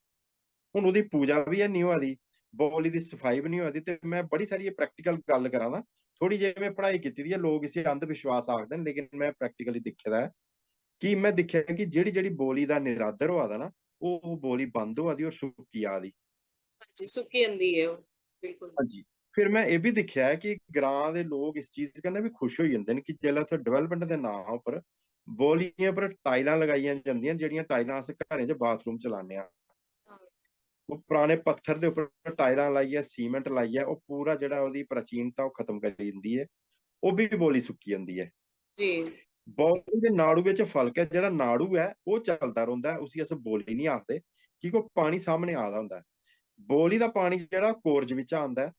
हून ओह्दी पूजा बी हैनी होआ दी, बौली दी सफाई बी निं होआ दी। ते में बड़ी सारी एह् प्रैक्टिकल गल्ल करा दा, थोह्ड़ी जेही में पढ़ाई कीती दी ऐ, लोक इसी अंधविश्वास आखदे न, लेकिन में प्रैक्टिकली दिक्खे दा ऐ कि में दिक्खेआ कि जेह्ड़ी जेह्ड़ी बौली दा निरादर होआ दा ना, ओह्, ओह् बौली बंद होआ दी और सुक्की जा दी। हां जी, सुक्की जंदी ऐ ओह्, बिल्कुल। हां जी। फिर में एह् बी दिक्खेआ ऐ कि ग्रां दे लोक इस चीज कन्नै बी खुश होई जंदे न कि जेल्लै उत्थै डेवलपमेंट दे नांऽ उप्पर बौलियें पर टाइलां लगाइयां जंदियां न, जेह्ड़ियां टाइलां अस घरें च बाथरूम च लान्ने आं। हां। ओह् पराने पत्थर दे उप्पर टाइलां लाइयै, सीमेंट लाइयै, ओह् पूरा जेह्ड़ा ओह्दी प्राचीनता ओह् खत्म करी दिंदी ऐ, ओह् बी बौली सुक्की जंदी ऐ। जी। बौली दे नाड़ू बिच फर्क ऐ, जेह्ड़ा नाड़ू ऐ ओह् चलदा रौंह्दा ऐ, उसी अस बौली निं आखदे, की के ओह् पानी सामनै आ दा होंदा ऐ। बौली दा पानी जेह्ड़ा कोरज बिच्चा आंदा ऐ,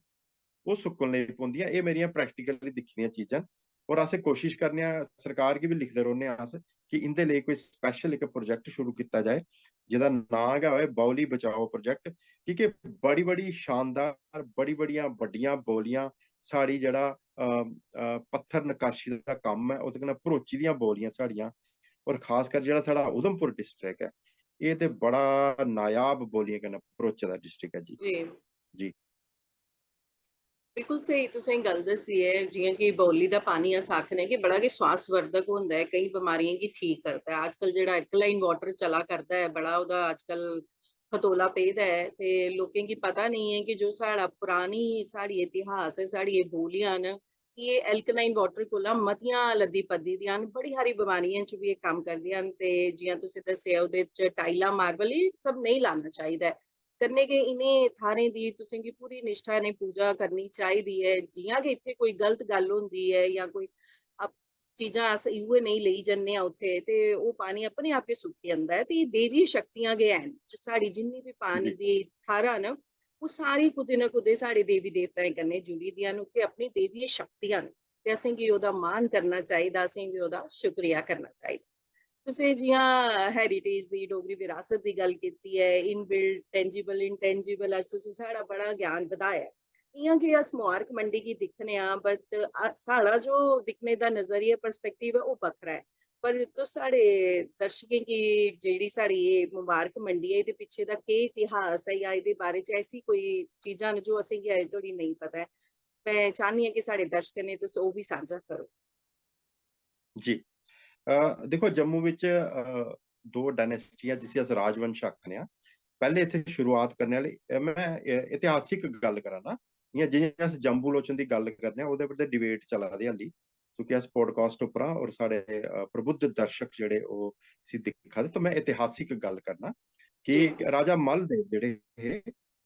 ओह् सुक्कन लगी पौंदियां। एह् मेरियां प्रैक्टिकली दिक्खी दियां चीजां न। और अस कोशिश करने आं, सरकार गी बी लिखदे रौह्ने आं अस कि इंदे लेई कोई स्पैशल इक प्रोजेक्ट शुरू कीता जाए, जेह्दा नांऽ गै होए बाउली बचाओ प्रोजेक्ट। की के बड़ी बड़ी शानदार, बड़ी बड़ियां बड्डियां बौलियां, साढ़ी जेह्ड़ा अ, अ, पत्थर नक्काशी दा कम्म ऐ, ओह्दे कन्नै भरोची दियां बौलियां साढ़ियां, और खासकर जेह्ड़ा साढ़ा उधमपुर डिस्ट्रिक्ट ऐ, एह् ते बड़ा नायाब बौलियें कन्नै भरोचे दा डिस्ट्रिक्ट ऐ जी। जी। जी। बिल्कुल स्हेई तुसें गल्ल दस्सी ऐ। जि'यां कि बौली दा पानी अस आखने कि बड़ा गै स्वास्थवर्धक होंदा ऐ, केईं बमारियें गी ठीक करदा ऐ। अजकल जेह्ड़ा एल्कलाइन वाटर चला करदा ऐ, बड़ा ओह्दा अजकल खतोला पेदा ऐ, ते लोकें गी पता नेईं ऐ कि जो साढ़ा परानी, साढ़ी इतिहास ऐ, साढ़ी एह् बौलियां न, कि एह् एल्कलाइन वाटर कोला मतियां लद्दी पद्दी दियां न, बड़ी हारी बमारियें च बी एह् कम्म करदियां न। ते जि'यां तुसें दस्सेआ, ओह्दे च टाइलां, मार्बल, एह् सब नेईं लाना चाहिदा ऐ। कन्नै गै इ'नें थाह्रें दी तुसें गी पूरी निश्ठा नै पूजा करनी चाहिदी ऐ। जि'यां गै इत्थै कोई गलत गल्ल होंदी ऐ जां कोई अप-, चीजां अस इ'यै नेईं लेई जन्ने आं उत्थै, ते ओह् पानी अपने आप गै सुक्की जंदा ऐ। ते एह् देवी शक्तियां गै हैन, ज-, साढ़ी जिन्नी बी पानी दी थाह्रां न, ओह् सारी कुतै ना कुतै साढ़े देवी देवताएं कन्नै जुड़ी दियां न। उत्थै अपनी देवी शक्तियां न, ते असेंगी ओह्दा मान करना चाहिदा, असेंगी ओह्दा शुक्रिया करना चाहिदा। तुसें जि'यां हेरिटेज दी, डोगरी विरासत दी गल्ल कीती ऐ, इनबिल्ट, टैंजिबल, इनटैंजिबल, अज्ज तुसें साढ़ा बड़ा ज्ञान बधाया ऐ। इ'यां कि अस मुबारक मंडी गी दिक्खने आं, बट साढ़ा जो दिक्खने दा नजरिया, पर्सपैक्टिव ऐ, ओह् बक्खरा ऐ। पर तुस साढ़े दर्शकें गी जेह्ड़ी साढ़ी एह् मुबारक मंडी ऐ, एह्दे पिच्छे दा केह् इतिहास ऐ जां एह्दे बारे च ऐसी कोई चीजां न जो असेंगी अजें धोड़ी नेईं पता ऐ? में चाह्न्नी आं कि साढ़े दर्शकें ने तुस ओह् बी सांझा करो। जी। अ, दिक्खो, जम्मू बिच, अ, दो डायनेस्टियां, जिसी अस राजवंश आखने आं, पैह्ले इत्थै शुरुआत करने आह्ले, अ, में, अ, इतिहासिक गल्ल करा ना, इ'यां जि'यां अस जम्बू लोचन दी गल्ल करने आं, ओह्दे पर ते डिबेट चला दी हाली, क्योंकि अस पॉडकास्ट उप्परा और साढ़े, अ, प्रबुद्ध दर्शक जेह्ड़े ओह् इसी दिक्खा दे, तो में इतिहासिक गल्ल करना कि राजा मल देव जेह्ड़े हे,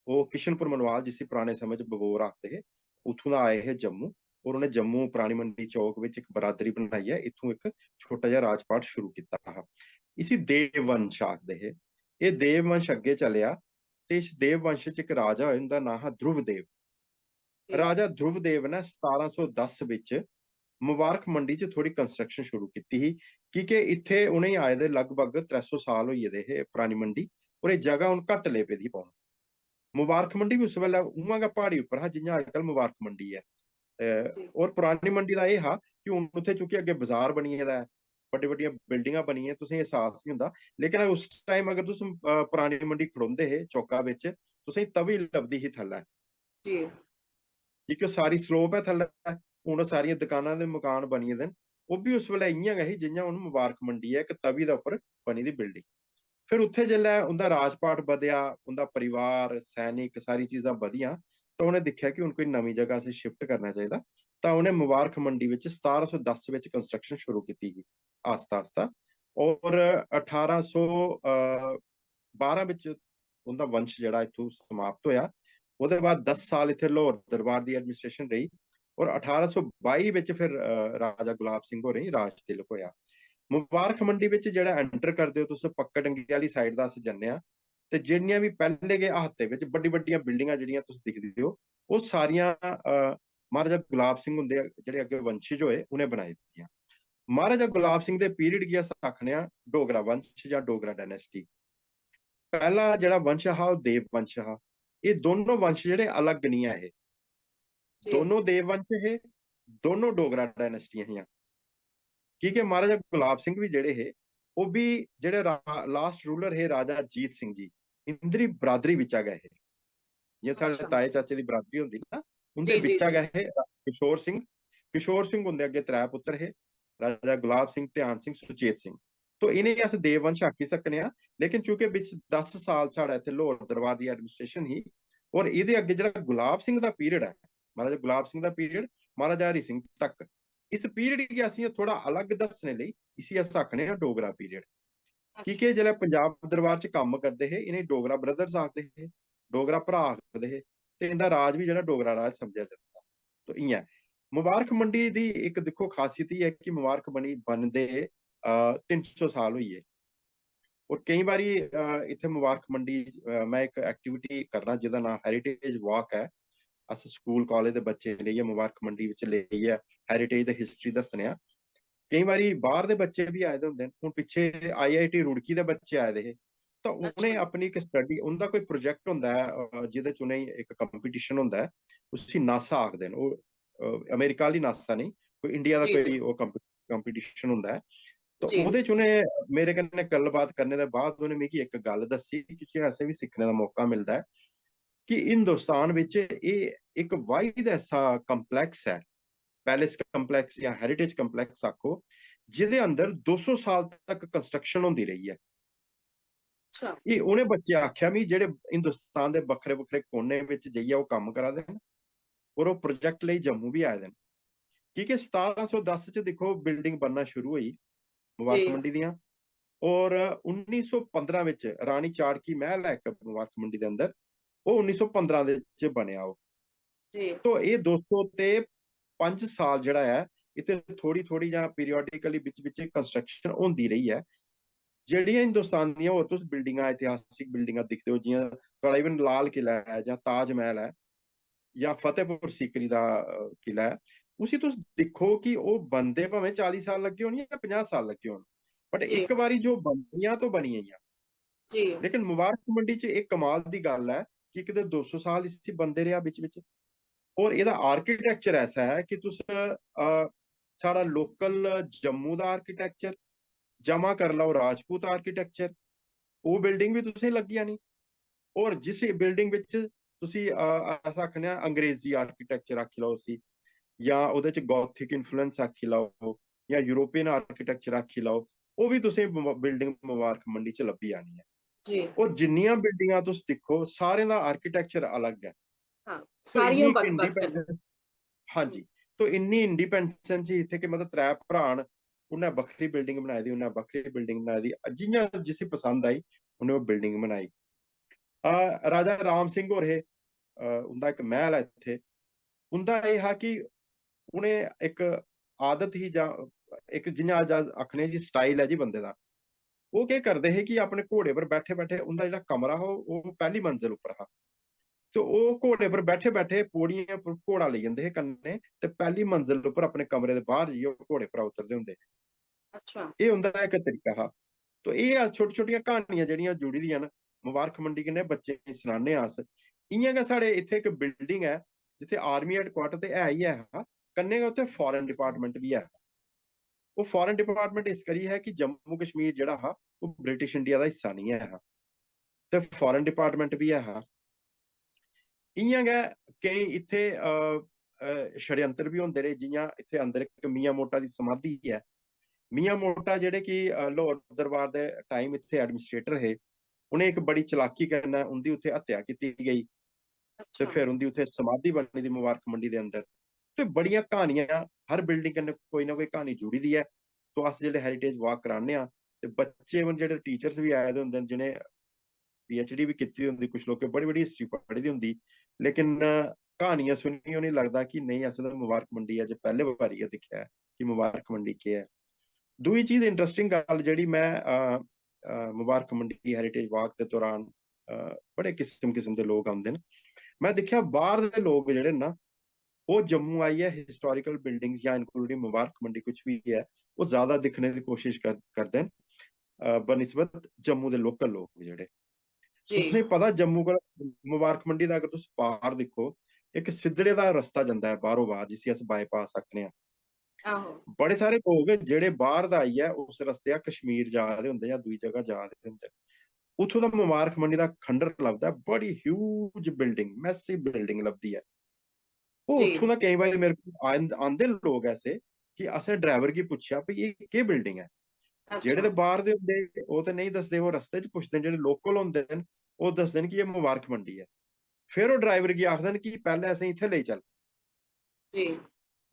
ओह् किशनपुर मनवाल, जिसी पराने समें च बगोर आखदे हे, उत्थूं दा आए हे जम्मू, और उ'नें जम्मू परानी मंडी चौक बिच इक बरादरी बनाइयै इत्थूं इक छोटा जेहा राजपाट शुरू कीता हा। इसी देव वंश आखदे हे। एह् देव वंश अग्गें चलेआ, ते इस देव वंश च इक राजा होए, उं'दा नांऽ हा ध्रुव देव। राजा ध्रुव देव ने सतारां सौ दस बिच मुबारक मंडी च थोड़ी कंस्ट्रक्शन शुरू कीती ही, की के इत्थे उ'नेंगी आए दे लगभग त्रै सौ साल होई गेदे हे परानी मंडी, और एह् जगह हून घट्ट लेई पेदी ही पौन। मुबारक मंडी बी उस बेल्लै उ'आं गै प्हाड़ी उप्पर हा जि'यां अजकल मुबारक मंडी ऐ। अ, और परानी मंडी दा एह् हा कि हून उत्थै चूंकि अग्गें बाजार बनी गेदा ऐ, बड्डी बड्डियां बिल्डिंगां बनी गेदियां, तुसेंगी एहसास निं होंदा, लेकिन उस टाइम अगर तुस, अ, परानी मंडी खड़ोंदे हे चौका बिच, तुसेंगी तवी लभदी ही थल्लै। जी। क्योंकि ओह् सारी स्लोप ऐ थल्लै, हून ओह् सारियां दकानां दे मकान बनी गेदे न। ओह् बी उस बेल्लै इ'यां गै ही जि'यां हून मुबारक मंडी ऐ, इक तवी दे उप्पर बनी दी बिल्डिंग। फिर उत्थै जेल्लै उं'दा राजपाट बधेआ, उं'दा परिवार, सैनिक, सारी चीजां बधियां, तां उ'नें दिक्खेआ कि हून कोई नमीं जगह असें शिफ्ट करना चाहिदा। तां उ'नें मुबारक मंडी बिच सतारां सौ दस बिच कंस्ट्रक्शन शुरू कीती ही आस्ता आस्ता, और अठारां सौ बारां बिच उं'दा वंश जेह्ड़ा इत्थूं समाप्त होएआ। ओह्दे बाद दस साल इत्थै लाहौर दरबार दी एडमिनिस्ट्रेशन रेही, और अठारां सौ बाई बिच फिर, अ, राजा गुलाब सिंह होरें गी राज तिलक होएआ। मुबारक मंडी बिच जेह्ड़ा एंटर करदे ओ तुस, पक्का डंगी आह्ली साइड दा अस जन्ने आं, ते जेह्ड़ियां बी पैह्ले गै हाते बिच बड्डी बड्डियां बिल्डिंगां जेह्ड़ियां तुस दिखदे ओ, ओह् सारियां, अ, महाराजा गुलाब सिंह हुंदे जेह्ड़े अग्गें वंशज होए, उ'नें बनाई दियां। महाराजा गुलाब सिंह दे पीरियड गी अस आखने आं डोगरा वंश जां डोगरा डायनेस्टी। पैह्ला जेह्ड़ा वंश हा, ओह् देव वंश हा। एह् दोनों वंश जेह्ड़े अलग निं ऐ हे, दोनों देव वंश हे, दोनों डोगरा डायनेस्टियां हियां। की के महाराजा गुलाब सिंह बी जेह्ड़े हे, ओह् बी जेह्ड़े लास्ट रूलर हे राजा जीत सिंह जी, इंदी बरादरी बिच्चा गै हे। जि'यां साढ़े ताए चाचे दी बरादरी होंदी ना, उं'दे बिच्चा गै हे किशोर सिंह। किशोर सिंह हुंदे अग्गें त्रै पुत्तर हे, राजा गुलाब सिंह, ध्यान सिंह, सुचेत सिंह। तो इ'नेंगी अस देव वंश आखी सकने आं, लेकिन चूंकि बिच दस साल साढ़े इत्थै लाहौर दरबार दी एडमिनिस्ट्रेशन ही, और एह्दे अग्गें जेह्ड़ा गुलाब सिंह दा पीरियड ऐ, महाराजा गुलाब सिंह दा पीरियड महाराजा हरि सिंह तक, इस पीरियड गी अस इ'यां थोह्ड़ा अलग दस्सने लेई इसी अस आखने आं डोगरा पीरियड। की के जेल्लै पंजाब दरबार च कम्म करदे हे, इ'नेंगी डोगरा ब्रदर्स आखदे हे, डोगरा भ्राऽ आखदे हे, ते इं'दा राज बी जेह्ड़ा डोगरा राज समझेआ जंदा। तो इ'यां ऐ। मुबारक मंडी दी इक दिक्खो खासियत एह् ऐ कि मुबारक मंडी बनदे, अ, तिन्न सौ साल होई गे। और केईं बारी, अ, इत्थै मुबारक मंडी, अ, में इक एक्टिविटी करना जेह्दा नांऽ हेरिटेज वॉक ऐ। अस स्कूल कालेज दे बच्चे लेइयै मुबारक मंडी बिच लेइयै हेरिटेज ते हिस्ट्री दस्सने आं। केईं बारी बाहर दे बच्चे बी आए दे होंदे न। हून पिच्छे आईआईटी रुड़की दे बच्चे आए दे हे, तो उ'नें अपनी इक स्टडी, उं'दा कोई प्रोजेक्ट होंदा ऐ, अ, जेह्दे च उ'नें इक कंपटीशन होंदा ऐ, उसी नासा आखदे न। ओह्, अ, अमेरिका आह्ली नासा नेईं, कोई इंडिया दा कोई ओह् कंपटीशन होंदा ऐ। तो ओह्दे च उ'नें मेरे कन्नै गल्लबात करने दे बाद उ'नें मिगी इक गल्ल दस्सी, क्योंकि असें बी सिक्खने दा मौका मिलदा ऐ कि हिंदुस्तान बिच एह् इक वाहिद ऐसा कंपलैक्स ऐ, पैलेस कंपलैक्स या हेरिटेज कंपलैक्स आखो, जेह्दे अंदर दो सौ साल तक कंस्ट्रक्शन होंदी रेही ऐ। अच्छा। एह् उ'नें बच्चे आखेआ मी, जेह्ड़े हिंदुस्तान दे बक्खरे बक्खरे कोने बिच जाइयै ओह् कम्म करा दे न, और ओह् प्रोजेक्ट लेई जम्मू बी आए दे न। की के सतारां सौ दस च दिक्खो, बिल्डिंग बनना शुरू होई मुबारक जी। मंडी दियां, और उन्नी सौ पंदरां बिच रानी चाड़की मैहल ऐ इक मुबारक मंडी दे अंदर, ओह् उन्नी सौ पंदरां दे च बनेआ ओह्। जी। तो एह् दो सौ ते पंज साल जेह्ड़ा ऐ, इत्थै थोड़ी थोड़ी जां पीरियोडिकली बिच बिच कंस्ट्रक्शन होंदी रेही ऐ। जेह्ड़ियां हिंदुस्तान दियां होर तुस बिल्डिंगां, ऐतिहासिक बिल्डिंगां दिखदे ओ, जि'यां थुआढ़ा इवन लाल किला ऐ जां ताजमैहल ऐ जां फतेहपुर सीकरी दा, अ, किला ऐ, उसी तुस दिक्खो कि ओह् बनदे भामें चाली साल लग्गे होन जां पंजाह् साल लग्गे होन, बट जी। इक बारी जो बनियां तो बनी गेइयां। जी। लेकिन मुबारक मंडी च इक कमाल दी गल्ल ऐ कि इक ते दो सौ साल इसी बनदे रेहा बिच बिच, और एह्दा आर्किटेक्चर ऐसा ऐ कि तुस, अ, साढ़ा लोकल जम्मू दा आर्किटेक्चर जमा करी लैओ, राजपूत आर्किटेक्चर, ओह् बिल्डिंग बी तुसेंगी लग्गी जानी। और जिस बिल्डिंग बिच तुसी, अ, अस आखने आं अंग्रेजी आर्किटेक्चर आखी लैओ उसी, जां ओह्दे च गॉथिक इन्फ्लुएंस आखी लैओ, जां यूरोपियन आर्किटेक्चर आखी लैओ, ओह् बी तुसें बिल्डिंग मुबारक मंडी च लब्भी जानी ऐ। जी। और जिन्नियां बिल्डिंगां तुस दिक्खो, सारें दा आर्किटेक्चर अलग ऐ। हाँ, तो सारियां इन्नी बक्ख-बक्ख न। इंडिपेंडेंस, हाँ जी, तो इन्नी इंडिपेंडेंस ही इत्थै कि मतलब त्रै भ्राऽ न, उन्नै बक्खरी बिल्डिंग बनाई दी, उन्नै बक्खरी बिल्डिंग बनाई दी, जि'यां जिसी पसंद आई उन्नै ओह् बिल्डिंग बनाई। अ, राजा राम सिंह होर हे, अ, उं'दा इक मैह्ल ऐ इत्थै। उं'दा एह् हा कि उ'नें इक आदत ही, जां इक, जि'यां अज्ज अस आखने जी, स्टाइल ऐ जी बंदे दा, ओह् केह् करदे हे कि अपने घोड़े पर बैठे बैठे, उं'दा जेह्ड़ा कमरा हा ओह् पैह्ली मंजल उप्पर हा, ते ओह् घोड़े पर बैठे बैठे पौड़ियें पर घोड़ा लेई जंदे हे कन्नै, ते पैह्ली मंजल उप्पर अपने कमरे दे बाह्र जाइयै ओह् घोड़े पर उतरदे होंदे हे। अच्छा। एह् उं'दा इक तरीका हा। तो एह् अस छोटी छोटियां क्हानियां जेह्ड़ियां जुड़ी दियां न मुबारक मंडी कन्नै, बच्चें गी सनाने आं अस। इ'यां गै साढ़े इत्थै इक बिल्डिंग ऐ जित्थै आर्मी हैडक्वार्टर ते है ही ऐ हा, कन्नै गै उत्थै फॉरेन डिपार्टमेंट बी ऐ हा। ओह् फॉरेन डिपार्टमेंट इस करियै ऐ कि जम्मू कश्मीर जेह्ड़ा हा ओह् ब्रिटिश इंडिया दा हिस्सा निं ऐ हा, ते फॉरेन डिपार्टमेंट बी ऐ हा। इ'यां गै केईं इत्थै, अ, अ, षड्यंत्र बी होंदे रेह्, जि'यां इत्थै अंदर इक मियां मोटा दी समाधि ऐ। मियां मोटा जेह्ड़े कि, अ, लाहौर दरबार दे टाइम इत्थै एडमिनिस्ट्रेटर हे, उ'नें इक बड़ी चलाकी कन्नै उं'दी उत्थै हत्या कीती गेई, ते अच्छा। फिर उं'दी उत्थै समाधि बनी दी मुबारक मंडी दे अंदर। ते बड़ियां क्हानियां, हर बिल्डिंग कन्नै कोई ना कोई क्हानी जुड़ी दी ऐ। तो अस जेल्लै हेरिटेज वॉक कराने आं, ते बच्चे, इवन जेह्ड़े टीचर्स बी आए दे होंदे न, जि'नें पीएचडी बी कीती दी होंदी, कुछ लोकें बड़ी बड़ी हिस्ट्री पढ़ी दी होंदी, लेकिन, अ, क्हानियां सुनियै उ'नेंगी लगदा कि नेईं, असें ते मुबारक मंडी अज्ज पैह्ले बारी गै दिक्खेआ ऐ कि मुबारक मंडी केह् ऐ। दूई चीज, इंटरेस्टिंग गल्ल जेह्ड़ी में, अ, अ, मुबारक मंडी हेरिटेज वॉक दे दौरान, अ, बड़े किस्म किस्म दे लोक औंदे न। में दिक्खेआ, बाह्र दे लोक जेह्ड़े न ना, ओह् जम्मू आइयै हिस्टोरिकल बिल्डिंग्स जां इंक्लूडिंग मुबारक मंडी कुछ बी ऐ, ओह् ज्यादा दिक्खने दी कोशिश कर-, करदे न, अ, बनिस्बत जम्मू दे लोकल लोक जेह्ड़े। जी। तुसेंगी पता, जम्मू कोला मुबारक मंडी दा अगर तुस पार दिक्खो, इक सिद्धड़े दा रस्ता जंदा ऐ बाह्रों बाह्र, जिसी अस बाईपास आखने आं। आहो। बड़े सारे लोक जेह्ड़े बाह्र दा आइयै उस रस्ते कश्मीर जा दे होंदे जां दूई जगह जा दे होंदे, उत्थूं दा मुबारक मंडी दा खंडर लभदा ऐ, बड़ी ह्यूज बिल्डिंग, मैसिव बिल्डिंग लभदी ऐ। ओह् जी। उत्थूं दा केईं बारी मेरे कोल आंद-, आंदे न लोक ऐसे कि असें ड्राइवर गी पुच्छेआ, "भई, एह् केह् बिल्डिंग ऐ?" अच्छा। जेह्ड़े ते बाह्र दे होंदे, ओह् ते नेईं दसदे, ओह् रस्ते च पुछदे न। जेह्ड़े लोकल होंदे न, ओह् दसदे न कि एह् मुबारक मंडी ऐ। फिर ओह् ड्राइवर गी आखदे न कि पैह्लें असें इत्थै लेई चल। जी।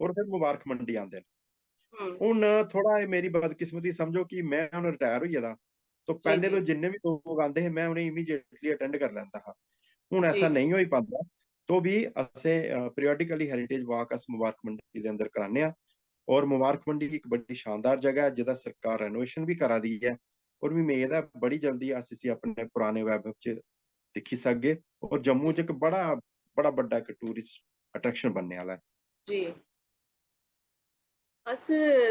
और फिर मुबारक मंडी आंदे न। हम्म। हून थोह्ड़ा एह् मेरी बदकिस्मती समझो कि में हून रिटायर होई गेदा, तो जी, पैह्ले जी। तो जिन्ने बी लोक आंदे हे, में उ'नेंगी immediately attend करी लैंदा हा। हून ऐसा जी। नेईं होई पांदा, तो बी असें, अ, periodically heritage walk us Mubarak Mandi दे अंदर कराने आं। और मुबारक मंडी इक बड़ी शानदार जगह ऐ, जेह्दा सरकार renovation बी करा दी ऐ, और मी मेद ऐ बड़ी जल्दी अस इसी अपने पराने वैभव च दिक्खी सकगे। और जम्मू च इक बड़ा बड़ा बड्डा इक टूरिस्ट अट्रैक्शन बनने आह्ला ऐ। जी। अस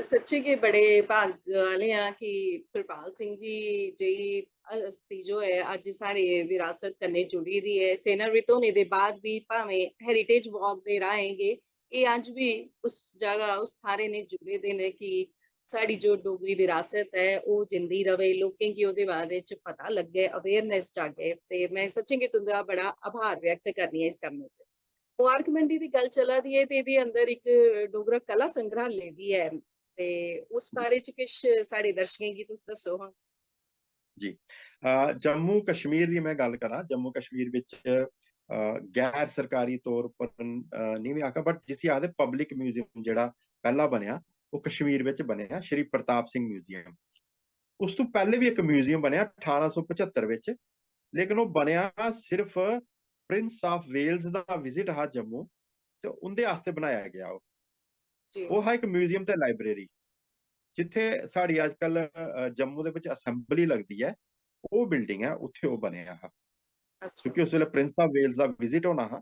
सच्चे गै बड़े भाग आह्ले आं कि कृपाल सिंह जी जेही हस्ती जो ऐ अज्ज साढ़े विरासत कन्नै जुड़ी दी ऐ। सेनावृत होने दे बाद बी भामें हेरिटेज वॉक दे राहें गै एह् अज्ज बी उस जगह, उस थाह्रै ने जुड़े दे न कि साढ़ी जो डोगरी विरासत ऐ ओह् जिंदी रवै, लोकें गी ओह्दे बारे च पता लग्गै, अवेयरनेस जागै। ते में सच्चें गै तुं'दा बड़ा आभार व्यक्त करनी आं इस कम्मै च। मुबारकमंडी दी गल्ल चला दी ऐ ते एह्दे अंदर इक डोगरा कला संग्रहालय बी ऐ, ते उस बारे च किश साढ़े दर्शकें गी तुस दस्सो हां। जी, अ, जम्मू कश्मीर दी में गल्ल करां, जम्मू कश्मीर बिच, अ, गैर सरकारी तौर पर, अ, नहीं में आखां, बट जिसी आखदे पब्लिक म्यूजियम जेह्ड़ा पैह्ला बनेआ, ओह् कश्मीर बिच बनेआ, श्री प्रताप सिंह म्यूजियम। उस तों पैह्ले बी इक म्यूजियम बनेआ ठारां सौ पचहत्तर बिच, लेकिन ओह् बनेआ सिर्फ प्रिंस ऑफ वेल्स दा विजिट हा जम्मू, ते उं'दे आस्तै बनाया गेआ ओह्। जी। ओह् हा इक म्यूजियम ते लाइब्रेरी, जित्थै साढ़ी अजकल, अ, जम्मू दे बिच असेंबली लगदी ऐ, ओह् बिल्डिंग ऐ, उत्थै ओह् बनेआ हा। अच्छा। क्योंकि उस बेल्लै प्रिंस ऑफ वेल्स दा विजिट होना हा,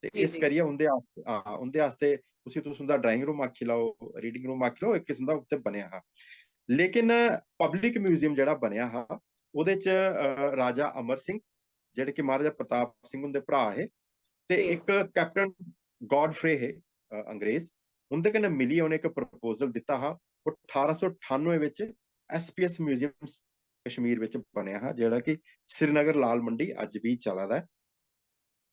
ते जी, इस जी। करियै उं'दे आस्तै, हां, उं'दे आस्तै उसी तुस उं'दा ड्राइंग रूम आखी लैओ, रीडिंग रूम आखी लैओ, इक किस्म दा उत्थै बनेआ हा। लेकिन पब्लिक म्यूजियम जेह्ड़ा बनेआ हा, ओह्दे च, अ, राजा अमर सिंह, जेह्ड़े कि महाराजा प्रताप सिंह हुंदे भ्राऽ हे, ते जी। इक कैप्टन गॉडफ्रे हे, अ, अंग्रेज, उं'दे कन्नै मिलियै उ'नें इक प्रपोजल दित्ता हा। ओह् ठारां सौ ठानुए बिच एसपीएस म्यूजियम कश्मीर बिच बनेआ हा, जेह्ड़ा कि श्रीनगर लाल मंडी अज्ज बी चला दा ऐ।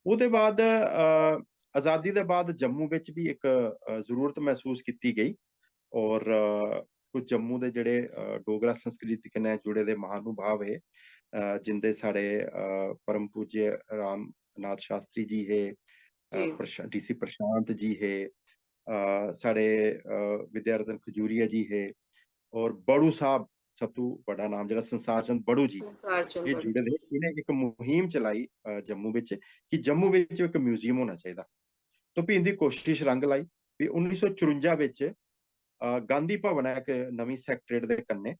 ओह्दे बाद, अ, आजादी दे बाद जम्मू बिच बी इक, अ, जरूरत मसूस कीती गेई, और, अ, कुछ जम्मू दे जेह्ड़े, अ, डोगरा संस्कृति कन्नै जुड़े दे महानुभाव हे, अ, जिंदे साढ़े, अ, परम पूज्य रामनाथ शास्त्री जी हे, अ, जी। प्रशा-, डीसी प्रशांत जी हे, अ, साढ़े, अ, विद्यारतन खजूरिया जी हे, और बड़ू साहब, सब तू बड़ा नाम जेह्ड़ा संसार चंद बड़ू जी, संसार चंद ये बड़ू। जुड़े दे हे। इ'नें इक मुहिम चलाई, अ, जम्मू बिच कि जम्मू बिच इक म्यूजियम होना चाहिदा। तो फ्ही इंदी कोशिश रंग लाई। फ्ही उन्नी सौ चरुंजा बिच, अ, गांधी भवन ऐ इक नमीं सैक्रेटेरिएट दे कन्नै,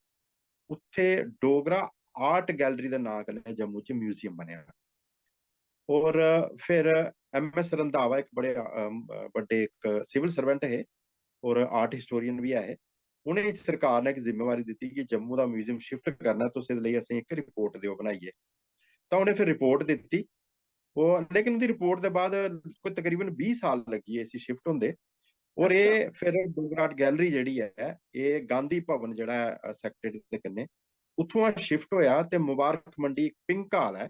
उत्थै डोगरा आर्ट गैलरी दे नांऽ कन्नै जम्मू च म्यूजियम बनेआ। और फिर एम एस रंधावा इक बड़े, अम, बड्डे इक सिविल सर्वेंट हे और आर्ट हिस्टोरियन बी ऐ हे। उ'नेंगी सरकार ने इक जिम्मेवारी दित्ती कि जम्मू दा म्यूजियम शिफ्ट करना ऐ, तुस एह्दे लेई असेंगी इक रिपोर्ट देओ बनाइयै। तां उ'नें फिर रिपोर्ट दित्ती। ओह्, लेकिन उं'दी रिपोर्ट दे बाद कोई तकरीबन बीह् साल लग्गी गे इसी शिफ्ट होंदे। और अच्छा। एह् फिर डोगरा आर्ट गैलरी जेह्ड़ी ऐ, एह् गांधी भवन जेह्ड़ा ऐ, अ, सैक्रेटेरिएट दे कन्नै, उत्थुआं शिफ्ट होएआ ते मुबारक मंडी इक पिंक हाल ऐ,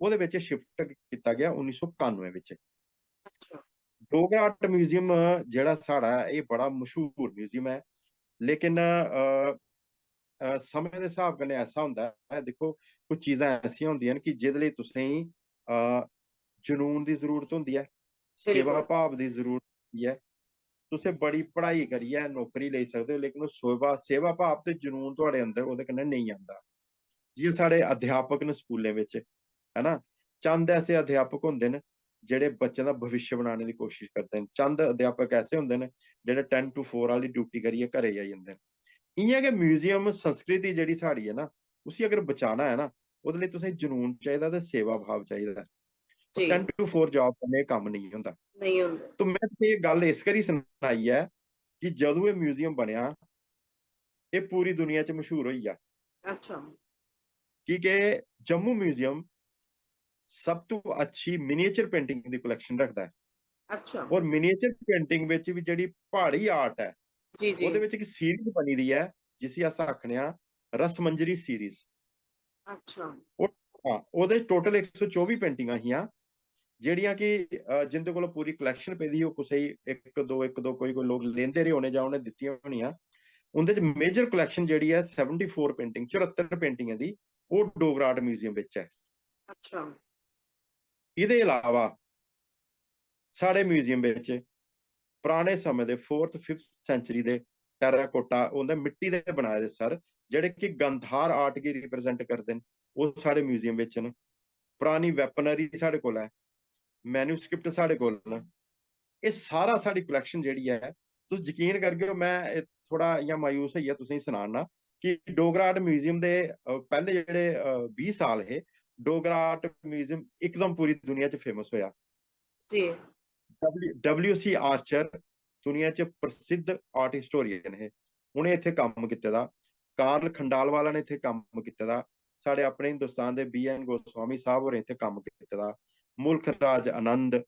ओह्दे बिच शिफ्ट कीता गेआ उन्नी सौ कानुए बिच। अच्छा। डोगरा आर्ट म्यूजियम जेह्ड़ा साढ़ा ऐ, एह् बड़ा मशहूर म्यूजियम ऐ, लेकिन, अ, अ, समें दे स्हाब कन्नै ऐसा होंदा ऐ, दिक्खो, कुछ चीजां ऐसियां होंदियां न कि जेह्दे लेई तुसेंगी, अ, जुनून दी जरूरत होंदी ऐ, सेवा बिल्कुल। भाव दी जरूरत होंदी ऐ। तुसें बड़ी पढ़ाई करियै नौकरी लेई सकदे ओ, लेकिन ओह् सेवा, सेवा भाव ते जुनून थुआढ़े अंदर ओह्दे कन्नै नेईं आंदा। जि'यां साढ़े अध्यापक न स्कूलें बिच, है ना, चंद ऐसे अध्यापक होंदे न जेह्ड़े बच्चें दा भविष्य बनाने दी कोशिश करदे न, चंद अध्यापक ऐसे होंदे न जेह्ड़े टेन टू फोर आह्ली ड्यूटी करियै घरै गी आई जंदे न। इ'यां गै म्यूजियम संस्कृति जेह्ड़ी साढ़ी ऐ ना, उसी अगर बचाना ऐ ना, ओह्दे लेई तुसें जुनून चाहिदा ते सेवा भाव चाहिदा। जी। टेन टू फोर जॉब कन्नै एह् कम्म नेईं होंदा। नेईं होंदा। तो में तुसें एह् गल्ल इस करी सनाई ऐ कि जदूं एह् म्यूजियम बनेआ, एह् पूरी दुनिया च मशहूर होई गेआ। अच्छा। की के जम्मू म्यूजियम सब तू अच्छी मिनिएचर पेंटिंग दी कलेक्शन रखदा ऐ। अच्छा। और मिनिएचर पेंटिंग बिच बी जेह्ड़ी प्हाड़ी आर्ट ऐ, जी, जी। ओह्दे बिच इक सीरीज बनी दी ऐ, जिसी अस आखने आं रसमंजरी सीरीज। अच्छा। हां, ओह्दे टोटल इक सौ चौबी पेंटिंगां हियां, जेह्ड़ियां कि, अ, जिंदे कोल पूरी कलेक्शन पेदी ही, ओह् कुसै गी इक दो, इक दो, कोई, कोई लोक लेंदे रेह् होने जां उ'नें दित्तियां होनियां। उं'दे च मेजर कलेक्शन जेह्ड़ी ऐ, सेवेंटी फोर पेंटिंग, चौहत्तर पेंटिंगें दी, ओह् डोगरा आर्ट म्यूजियम बिच ऐ। अच्छा। एह्दे अलावा साढ़े म्यूजियम बिच पराने समें दे फोर्थ, फिफ्थ सेंचुरी दे टेराकोटा, उं'दे मिट्टी दे बनाए दे सर, जेह्ड़े कि गंधार आर्ट गी रिप्रेजेंट करदे न, ओह् साढ़े म्यूजियम बिच न। परानी वेपनरी साढ़े कोल ऐ, मैन्यूस्क्रिप्ट साढ़े कोल न। एह् सारा साढ़ी कलेक्शन जेह्ड़ी ऐ, तुस यकीन करगे ओ, में एह् थोह्ड़ा इ'यां मायूस होइयै तुसेंगी सनाना कि डोगरा आर्ट म्यूजियम दे, अ, पैह्ले जेह्ड़े, अ, बीह् साल हे, डोगरा आर्ट म्यूजियम इकदम पूरी दुनिया च फेमस होएआ। जी। डब्ल्यू सी आर्चर दुनिया च प्रसिद्ध आर्ट हिस्टोरियन हे। उ'नें इत्थै कम्म कीते दा। कार्ल खंडालवाला ने इत्थै कम्म कीते दा। साढ़े अपने हिंदुस्तान दे बी एन गोस्वामी साहब होरें इत्थै कम्म कीते दा। मुल्ख राज आनंद,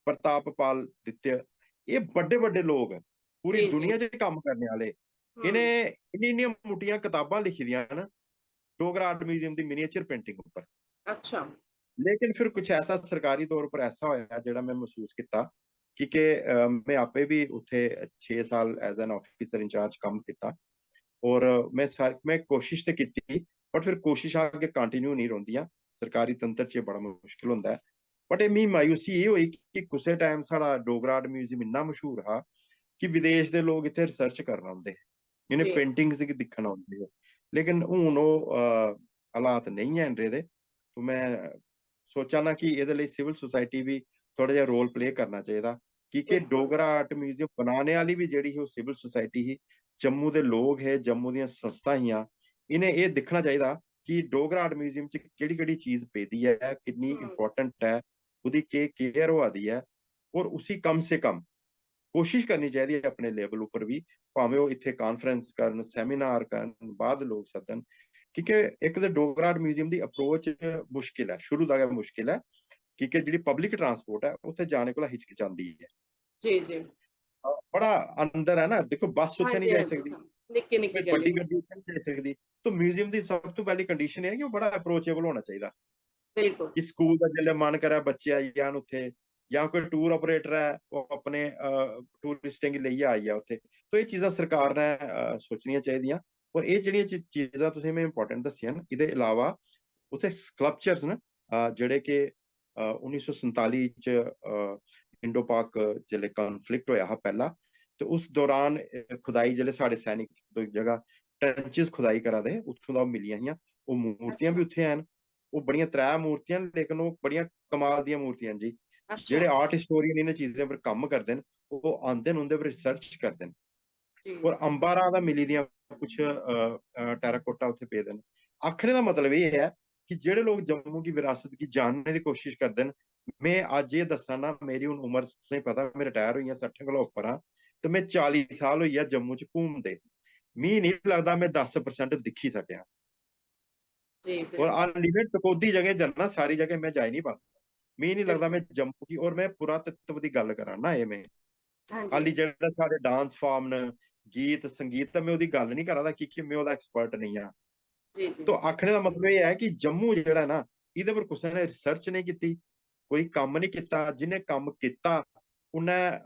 प्रताप पाल दित्य, एह् बड्डे बड्डे लोक, पूरी जी, जी। दुनिया च कम्म करने आह्ले, हम्म। इ'नें इन्नी इन्नियां मुट्टियां कताबां लिखी दियां न डोगरा आर्ट म्यूजियम दी मिनिएचर पेंटिंग उप्पर। अच्छा। लेकिन फिर कुछ ऐसा सरकारी तौर पर ऐसा होया जेह्ड़ा मैं मसूस कीता कि के, अ, मैं आपे भी उत्थे छे साल as an officer in charge कम्म कीता और मैं सार-, मैं कोशिश ते कीती, but फिर कोशिशां अग्गें continue नेईं रौंह्दियां। सरकारी तंत्र च बड़ा मुश्किल होंदा ऐ। But एह् मी मायूसी एह् होई कि कुसै टाइम साढ़ा डोगरा आर्ट म्यूजियम इन्ना मशहूर हा कि विदेश दे लोक इत्थै research करन औंदे हे, इ'नें जी। पेंटिंग्स गी दिक्खन औंदे हे। लेकिन हून ओह्, अ, हालात नेईं हैन रेह्दे। तो मैं सोचा ना कि एह्दे लेई सिविल सोसाइटी बी थोह्ड़ा जेहा रोल प्ले करना चाहिदा, की के बिल्कुल। डोगरा आर्ट म्यूजियम बनाने आह्ली बी जेह्ड़ी ही, ओह् सिविल सोसाइटी ही, जम्मू दे लोक हे, जम्मू दियां संस्था हियां। इ'नें एह् दिक्खना चाहिदा कि डोगरा आर्ट म्यूजियम च केह्ड़ी-केह्ड़ी चीज पेदी ऐ, किन्नी हम्म। इंपॉर्टेंट ऐ, ओह्दी केह् केयर होआ दी ऐ, और उसी कम से कम कोशिश करनी चाहिदी ऐ अपने लेवल उप्पर बी, भामें ओह् इत्थै कांफ्रेंस करन, सेमिनार करन, बाहर दे लोक सद्दन, की के इक ते Dogra art museum the approach मुश्किल ऐ, शुरू दा गै मुश्किल ऐ, की के जेह्ड़ी पब्लिक ट्रांसपोर्ट ऐ, उत्थै जाने कोला हिचकिचांदी ऐ। जी, जी। अ, बड़ा अंदर ऐ ना, दिक्खो, बस उत्थै हाँ निं जी, जाई हाँ जी, सकदी, हाँ। निक्की, निक्की कोई गली। बड्डी गड्डी उत्थै निं जाई सकदी। तो म्यूजियम दी सब तों पैह्ली कंडीशन एह् ऐ कि ओह् बड़ा अप्रोचेबल होना चाहिदा। बिल्कुल। कि स्कूल दा जिसलै मन करै, बच्चे आई जान उत्थै, जां कोई टूर ऑपरेटर ऐ, ओह् अपने, अ, टूरिस्टें गी लेइयै आई जा उत्थै। तो एह् चीजां सरकार ने, अ, सोचनियां चाहिदियां। और एह् जेह्ड़ियां ची-, चीजां तुसें में इंपॉर्टेंट दस्सियां न, एह्दे अलावा उत्थै स्कल्पचर्स न, अ, जेह्ड़े कि, अ, उन्नी सौ संताली च, अ, इंडो पाक जिसलै कॉन्फ्लिक्ट होया हा पैह्ला, ते उस दौरान, अ, खुदाई जिसलै साढ़े सैनिक इक जगह ट्रेंचेस खुदाई करा दे हे, उत्थूं दा ओह् मिलियां हियां। ओह् मूर्तियां बी अच्छा। उत्थै हैन। ओह् बड़ियां त्रै मूर्तियां न, लेकिन ओह् बड़ियां कमाल दियां मूर्तियां न जी। अच्छा। जेह्ड़े आर्ट हिस्टोरियन इ'नें चीजें पर कम्म करदे न, ओह् आंदे न, उं'दे पर रिसर्च करदे न। जी। और अंबारा दा मिली दियां कुछ, अ, अ, टेराकोटा उत्थै पेदे न। आखने दा मतलब एह् ऐ कि जेह्ड़े लोक जम्मू की विरासत गी जानने दी कोशिश करदे न, में अज्ज एह् दस्सा ना, मेरी हून उम्र तुसें पता, में रिटायर होई गेआ, सट्ठें कोला उप्पर आं, ते में चाली साल होई गेआ जम्मू च घूमदे। मी निं लगदा में दस परसेंट दिक्खी सकेआ। जी, और बिल्कुल। हाली में टकोदी जगह जन्ना, सारी जगह में जाई नहीं पाता। मी नहीं लगदा बिल्कुल। में जम्मू की, और में पुरातत्व दी गल्ल करा ना, एह् में हाँ जी। हाली जेह्ड़ा साढ़े डांस फॉर्म न, गीत संगीत, ते में ओह्दी गल्ल नहीं करा दा, की के में ओह्दा एक्सपर्ट नहीं आं। जी, जी। तो आखने दा मतलब एह् ऐ कि जम्मू जेह्ड़ा ना, एह्दे पर कुसै ने रिसर्च नहीं कीती, कोई कम्म नहीं कीता। जिन्ने कम्म कीता, उन्नै, अ,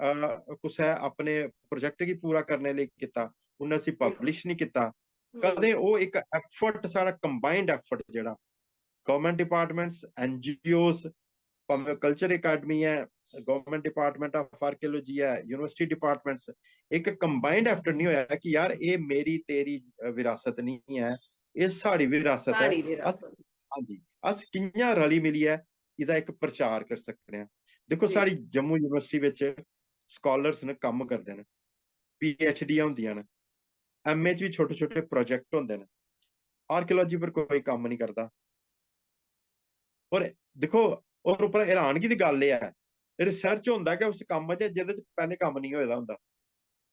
कुसै अपने प्रोजेक्ट गी पूरा करने लेई कीता, उन्नै उसी बिल्कुल। पब्लिश नहीं कीता। हम्म। कदें ओह् इक एफर्ट, साढ़ा कंबाइंड एफर्ट जेह्ड़ा गवर्नमेंट डिपार्टमेंट्स, एनजीओस, भामें कल्चर अकेडमी ऐ, गवर्नमेंट डिपार्टमेंट ऑफ आर्कियोलॉजी ऐ, यूनिवर्सिटी डिपार्टमेंट्स, इक कंबाइंड एफर्ट नहीं होया कि यार, एह् मेरी तेरी, अ, विरासत नहीं ऐ, एह् साढ़ी विरासत ऐ। साढ़ी अस, विरासत। हाँ जी, अस कि'यां रली मिलियै एह्दा इक प्रचार करी सकने आं। दिक्खो, जी। साढ़ी जम्मू यूनिवर्सिटी बिच स्कॉलर्स न, कम्म करदे न, पीएचडी होंदियां न, एमए च बी छोटे-छोटे प्रोजेक्ट होंदे न, आर्कियोलॉजी पर कोई कम्म नहीं करदा। और दिक्खो, और उप्पर हैरानगी दी गल्ल एह् ऐ, रिसर्च होंदा गै उस कम्म च जेह्दे च पैह्ले कम्म नहीं होए दा होंदा।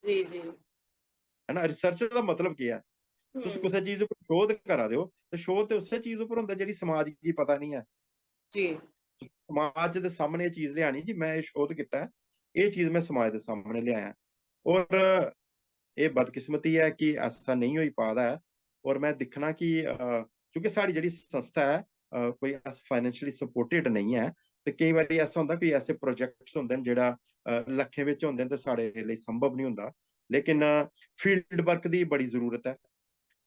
जी, जी। है ना? रिसर्च दा मतलब केह् ऐ? तुस हम्म। कुसै चीज उप्पर शोध करा दे ओ, ते शोध ते उस्सै चीज उप्पर होंदा जेह्ड़ी समाज गी पता नहीं ऐ। जी। समाज दे सामने एह् चीज लेआनी कि में एह् शोध कीता ऐ, एह् चीज में समाज दे सामने लेआया। और एह् बदकिस्मती ऐ कि ऐसा नेईं होई पा दा ऐ। और में दिक्खना कि, अ, क्योंकि साढ़ी जेह्ड़ी संस्था ऐ, अ, कोई अस फाइनेंशियली सपोर्टेड नेईं ऐ, ते केईं बारी ऐसा होंदा कि ऐसे प्रोजेक्ट्स होंदे न जेह्ड़ा, अ, लक्खें बिच होंदे न ते साढ़े लेई संभव निं होंदा। लेकिन, अ, फील्ड वर्क दी बड़ी जरूरत ऐ।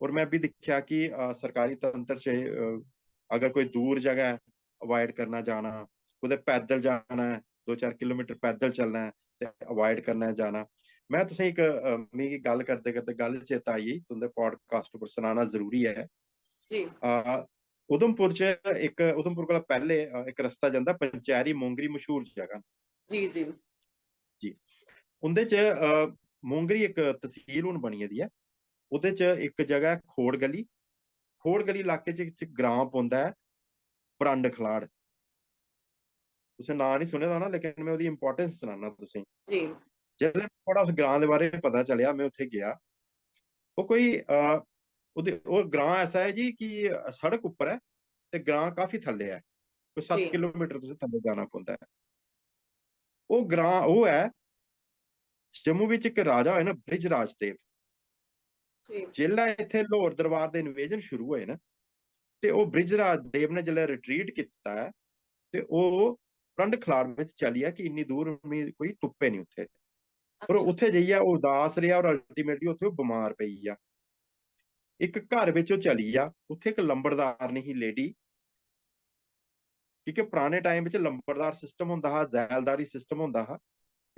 और में बी दिक्खेआ कि, अ, सरकारी तंत्र च, अ, अगर कोई दूर जगह ऐ, अवॉइड करना जाना, कुतै पैदल जाना ऐ, दो चार किलोमीटर पैदल चलना ऐ ते अवॉइड करना ऐ जाना। में तुसें इक, अ, मिगी गल्ल करदे करदे गल्ल चेता आई गेई, तुं'दे पॉडकास्ट उप्पर सनाना जरूरी ऐ। जी। अ, उधमपुर च इक, उधमपुर कोला पैह्ले, अ, इक रस्ता जंदा पंचैरी मोंगरी, मशहूर जगह। जी, जी। जी। उं'दे च, अ, मोंगरी इक तसील हून बनी गेदी ऐ। ओह्दे च इक जगह ऐ खोड़ गली। खोड़ गली इलाके च इक ग्रां पौंदा ऐ परंड खलाड़। तुसें नांऽ निं सुने दा होना, लेकिन में ओह्दी इंपॉर्टेंस सनाना तुसें। जी। जिसलै थोह्ड़ा उस ग्रां दे बारे च पता चलेआ, में उत्थै गेआ। ओह् कोई, अ, ओह्दे, ओह् ग्रां ऐसा ऐ जी कि सड़क उप्पर ऐ ते ग्रां काफी थल्ले ऐ, कोई सत्त जी। किलोमीटर तुसें थल्ले जाना पौंदा ऐ। ओह् ग्रां ओह् ऐ, जम्मू बिच इक राजा होए ना, बृजराज देव। जी। जिसलै इत्थै लाहौर दरबार दे इन्वेजन शुरू होए ना, ते ओह् बृजराज देव ने जिसलै रिट्रीट कीता ऐ, ते ओह् परंड खलाड़ बिच चली गेआ कि इन्नी दूर उ'नेंगी कोई तुप्पे निं उत्थै। पर अच्छा। उत्थै जाइयै ओह् उदास रेहा और अल्टीमेटली उत्थै ओह् बमार पेई गेआ। इक घर बिच ओह् चली गेआ, उत्थै इक लंबड़दार निं ही, लेडी, क्योंकि पराने टाइम बिच लंबड़दार सिस्टम होंदा हा, जैलदारी सिस्टम होंदा हा,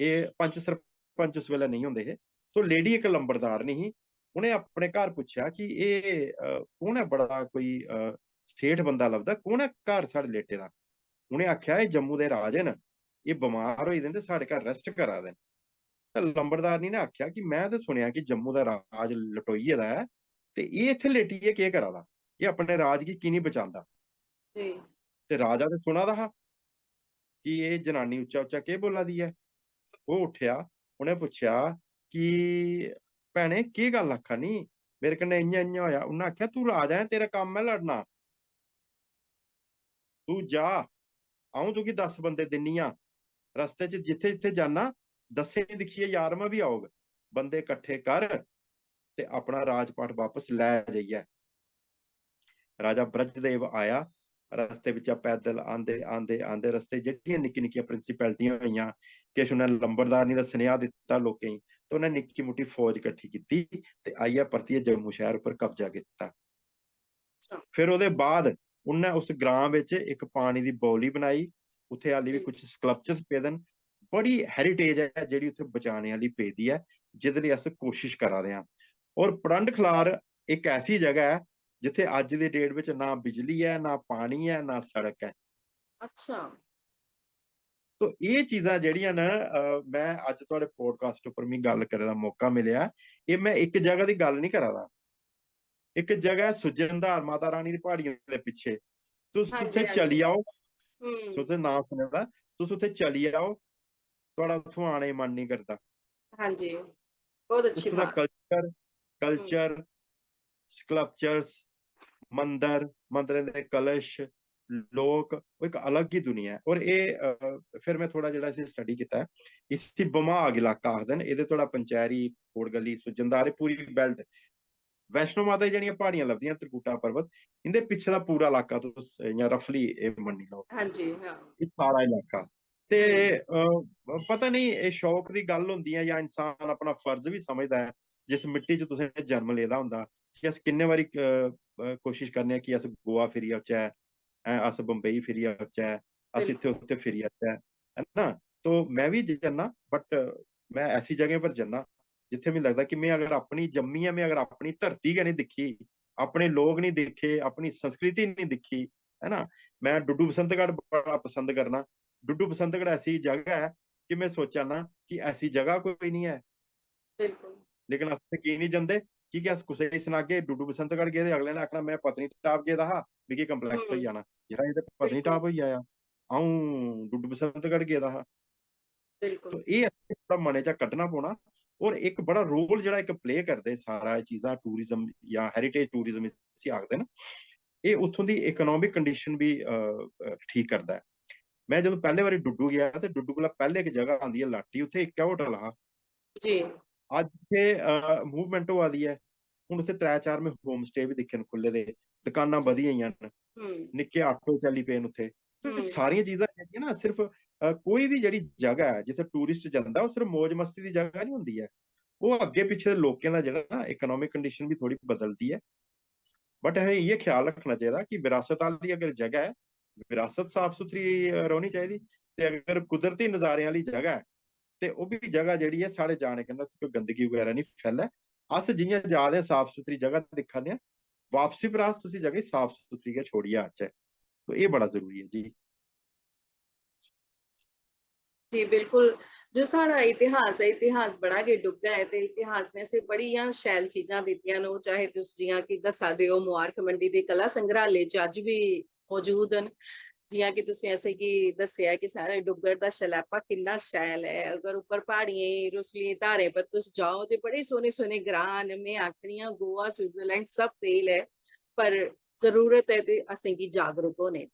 एह् पंच सरपंच उस बेल्लै नेईं होंदे हे। तो लेडी इक लंबड़दार निं ही, उ'नें अपने घर पुच्छेआ कि एह्, अ, कौन ऐ, बड़ा कोई, अ, सेठ बंदा लभदा, कौन ऐ घर साढ़े लेटे दा? उ'नें आखेआ, "एह् जम्मू दे राजे न, एह् बमार होई दे न ते साढ़े घर रेस्ट करा दे न।" ते लंबड़दारनी ने आखेआ कि "में ते सुनेआ कि जम्मू दा राज लटोई गेदा ऐ, ते एह् इत्थै लेटियै केह् करा दा? एह् अपने राज गी की निं बचांदा?" जी। ते राजा ते सुना दा हा कि एह् जनानी उच्चा उच्चा केह् बोला दी ऐ। ओह् उट्ठेआ, उ'नें पुच्छेआ कि "भैने, केह् गल्ल आखा नी? मेरे कन्नै इ'यां इ'यां होएआ।" उ'न्नै आखेआ, "तू राजा ऐ, तेरा कम्म ऐ लड़ना। तू जा, अ'ऊं तुगी दस बंदे दिन्नी आं। रस्ते च जित्थै जित्थै जाना, दस्सें गी दिक्खियै यारमां बी औग। बंदे कट्ठे कर ते अपना राजपाट बापस लै जाइयै।" राजा ब्रजदेव आया, रस्ते बिच्चा पैदल आंदे, आंदे, आंदे रस्ते जेह्ड़ियां निक्की निक्कियां प्रिंसिपैलिटियां होइयां, किश उ'नें लंबड़दारनी दा सनेहा दित्ता लोकें गी, ते उ'नें निक्की मुट्टी फौज कट्ठी कीती ते आइयै परतियै जम्मू शैह्र उप्पर कब्जा कीता। अच्छा। फिर ओह्दे बाद उ'न्नै उस ग्रां बिच इक पानी दी बौली बनाई, उत्थै हाली बी हम्म। कुछ स्कल्पचर्स पेदे न। बड़ी हैरिटेज ऐ जेह्ड़ी उत्थै बचाने आह्ली पेदी ऐ, जेह्दे लेई अस कोशिश करा दे आं। और परंड खलार इक ऐसी जगह ऐ जित्थै अज्ज दी डेट बिच ना बिजली ऐ, ना पानी ऐ, ना सड़क ऐ। अच्छा। तो एह् चीजां जेह्ड़ियां न, अ, में अज्ज थुआढ़े पॉडकास्ट उप्पर मी गल्ल करे दा मौका मिलेआ, एह् में इक जगह दी गल्ल निं करा दा। इक जगह ऐ सुजनधार, माता रानी दी प्हाड़ियें दे पिच्छे, तुस हां जी, उत्थै हां जी। चली जाओ, हम्म। तुसें नांऽ सुने दा, तुस उत्थै चली जाओ, थुआढ़ा उत्थुआं आने दा मन निं करदा। हां जी, बहुत अच्छी उत्थूं दा बात। कल्चर, कल्चर, स्कल्पचर्स, मंदर, मंदरें दे कलश, लोक, ओह् इक अलग ही दुनिया ऐ। और एह्, अ, फिर में थोह्ड़ा जेह्ड़ा इसी स्टडी कीता ऐ, इसी बमाग इलाका आखदे न, एह्दे थोह्ड़ा पंचैरी, कोटगली, सुजनधार, एह् पूरी बेल्ट, वैष्णो माता दी जेह्ड़ियां प्हाड़ियां लभदियां, त्रिकुटा पर्वत, इं'दे पिच्छे दा पूरा इलाका तुस इ'यां रफली एह् मन्नी लैओ, हां जी, हां। एह् सारा इलाका। ते, अ, पता नेईं, एह् शौक दी गल्ल होंदी ऐ जां इंसान अपना फर्ज बी समझदा ऐ, जिस मिट्टी च तुसें जन्म लेदा होंदा, कि अस किन्ने बारी, अ, अ, कोशिश करने आं कि अस गोवा फिरी औचै, हैं, अस बम्बई फिरी औचै, अस इत्थै बिल्कुल। उत्थै फिरी औचै, है ना? तो में बी जन्ना, but में ऐसी जगहें पर जन्ना जित्थै मिगी लगदा कि में अगर अपनी जम्मी ऐ, में अगर अपनी धरती गै निं दिक्खी, अपने लोक निं दिक्खे, अपनी संस्कृति निं दिक्खी, है ना? में डुड्डू बसंतगढ़ बड़ा पसंद करना। डुड्डू बसंतगढ़ ऐसी जगह ऐ कि में सोचा ना कि ऐसी जगह कोई निं ऐ। बिल्कुल। लेकिन अस उत्थै की निं जंदे? की के अस कुसै गी सनागे, "डुड्डू बसंतगढ़ गेदे", अगले ने आखना, "में पत्नीटाप गेदा हा, मिगी कम्प्लैक्स होई हम्म। जाना।" यरा, एह् ते बिल्कुल। पत्नीटाप होई आया, अ'ऊं डुड्डू बसंतगढ़ गेदा हा। बिल्कुल। तो एह् असें थोह्ड़ा मनै चा कड्ढना पौना। और इक बड़ा रोल जेह्ड़ा इक प्ले करदे सारा एह् चीजां, टूरिज्म जां हैरिटेज टूरिज्म इसी आखदे न, एह् उत्थूं दी इकोनॉमिक कंडीशन बी, अ, अ, ठीक करदा ऐ। में जदूं पैह्ले बारी डुड्डू गेआ ते डुड्डू कोला पैह्ले इक जगह आंदी ऐ लाटी, उत्थै इक्कै होटल हा। जी। अज्ज इत्थै, अ, मूवमेंट होआ दी ऐ, हून उत्थै त्रै चार में होम स्टे बी दिक्खे न खु'ल्ले दे, दकानां जी। बधी गेइयां न, हम्म। निक्के ऑटो चली पे न उत्थै। तो एह् हम्म। सारियां चीजां जेह्ड़ियां ना सिर्फ, अ, कोई बी जेह्ड़ी जगह ऐ जित्थै टूरिस्ट जंदा, ओह् सिर्फ मौज मस्ती दी जगह निं होंदी ऐ, ओह् अग्गें पिच्छे दे लोकें दा जेह्ड़ा ना इकोनॉमिक कंडीशन बी थोह्ड़ी बदलदी ऐ। बट असें इ'यै ख्याल रक्खना चाहिदा कि विरासत आह्ली अगर जगह ऐ, विरासत साफ सुथरी, अ, रौह्नी चाहिदी, ते अगर कुदरती नजारें आह्ली जगह ऐ, ते ओह् बी जगह जेह्ड़ी ऐ, साढ़े जाने कन्नै उत्थै कोई गंदगी बगैरा निं फैलै। अस जि'यां जा दे आं, साफ सुथरी जगह दिक्खा दे आं, बापसी पर अस उसी जगह गी साफ सुथरी गै छोड़ियै आचै। तो एह् बड़ा जरूरी ऐ जी। जी, बिल्कुल। जो साढ़ा इतिहास ऐ, इतिहास बड़ा गै डुग्गा ऐ ते इतिहास ने असें बड़ियां शैल चीजां दित्तियां न। ओह् चाहे तुस जि'यां कि दस्सा दे ओ, मुबारख मंडी दे कला संग्रहालय च अज्ज बी मौजूद न। जियां कि तुसें असेंगी दस्सेआ कि साढ़े डुग्गर दा शलैपा किन्ना शैल ऐ। अगर उप्पर प्हाड़ियें, रुसलियें धारें पर तुस जाओ ते बड़े सोह्ने सोह्ने ग्रां न। में आखनी आं, गोवा, स्विट्जरलैंड सब फेल ऐ, पर जरूरत ऐ ते असेंगी जागरूक होने दी।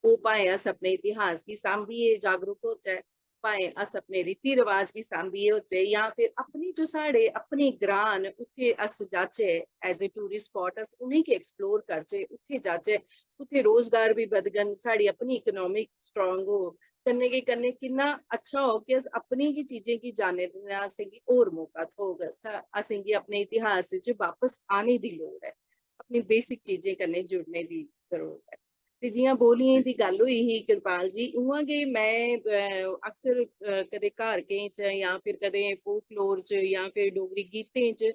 ओह् भाएं अस अपने इतिहास गी सांभियै जागरूक होचै, भाएं अस अपने रीति रवाज गी सांभियै होचै, जां फिर अपनी जो साढ़े अपने ग्रां न, उत्थै अस जाचै, as a tourist spot अस उ'नेंगी explore करचै, उत्थै जाचै, उत्थै रोजगार बी बधगन, साढ़ी अपनी economic strong होग, कन्नै गै कन्नै किन्ना अच्छा होग कि अस अपनी गै चीजें गी जानने दा असेंगी होर मौका थ्होग। अस-, असेंगी अपने इतिहास च बापस आने दी लोड़ ऐ, अपनी basic चीजें कन्नै जुड़ने दी जरूरत ऐ। ते जियां बोलियें दी गल्ल होई ही कृपाल जी, उ'आं गै में, अ, अक्सर, अ, कदें घारकें च जां फिर कदें folklore च जां फिर डोगरी गीतें च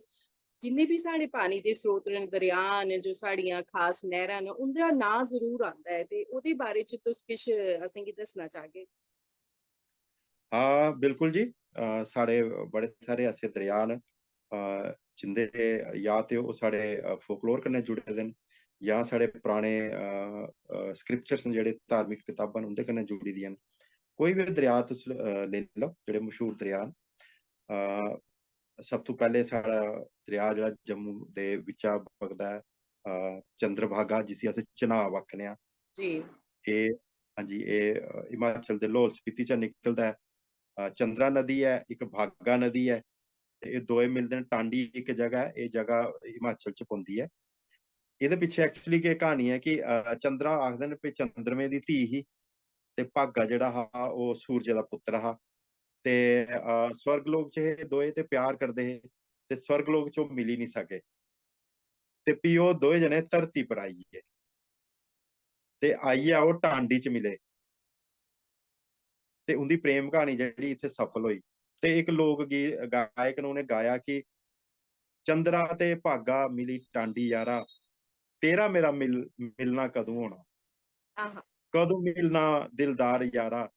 जिन्ने बी साढ़े पानी दे स्रोत न, दरेआ न, जो साढ़ियां खास नैह्रां न, उं'दा नांऽ जरूर आंदा ऐ। ते ओह्दे बारे च तुस किश असेंगी दस्सना चाह्गे? हाँ, बिल्कुल जी। अ, साढ़े बड़े सारे ऐसे दरेआ न, अ, जिंदे या ते ओह् साढ़े, अ, folklore कन्नै जुड़े दे न, जां साढ़े पराने, अ, अ, scriptures न, जेह्ड़े धार्मिक कताबां न, उं'दे कन्नै जुड़ी दियां न। कोई बी दरेआ तुस, अ, लेई लैओ, जेह्ड़े मशहूर दरेआ न। अ, सब तों पैह्ले साढ़ा दरेआ जेह्ड़ा जम्मू दे बिच्चा बगदा ऐ, अ, चंद्रभागा, जिसी अस चनाब आखने आं। जी। एह्, हां जी, एह्, अ, हिमाचल दे लाहौल स्पीति चा निकलदा ऐ। अ, चंद्रा नदी ऐ, इक भागा नदी ऐ, ते एह् दोए मिलदे न। टांडी इक जगह ऐ, एह् जगह हिमाचल च पौंदी ऐ। एह्दे पिच्छे actually केह् क्हानी ऐ कि, अ, चंद्रा आखदे न कि चंद्रमे दी धी ही, ते भागा जेह्ड़ा हा, ओह् सूरजै दा पुत्तर हा। ते, अ, स्वर्ग लोक च हे दोए ते प्यार करदे हे, ते स्वर्ग लोक च ओह् मिली निं सके। ते फ्ही ओह् दोए जने धरती पर आई गे, ते आइयै ओह् टांडी च मिले, ते उं'दी प्रेम क्हानी जेह्ड़ी इत्थै सफल होई। ते इक लोक गी-, गायक ने उ'नें गाया कि "चंद्रा ते भागा मिली टांडी यारा, तेरा मेरा मिल-, मिलना कदूं होना? आहा, कदूं मिलना दिलदार यारा,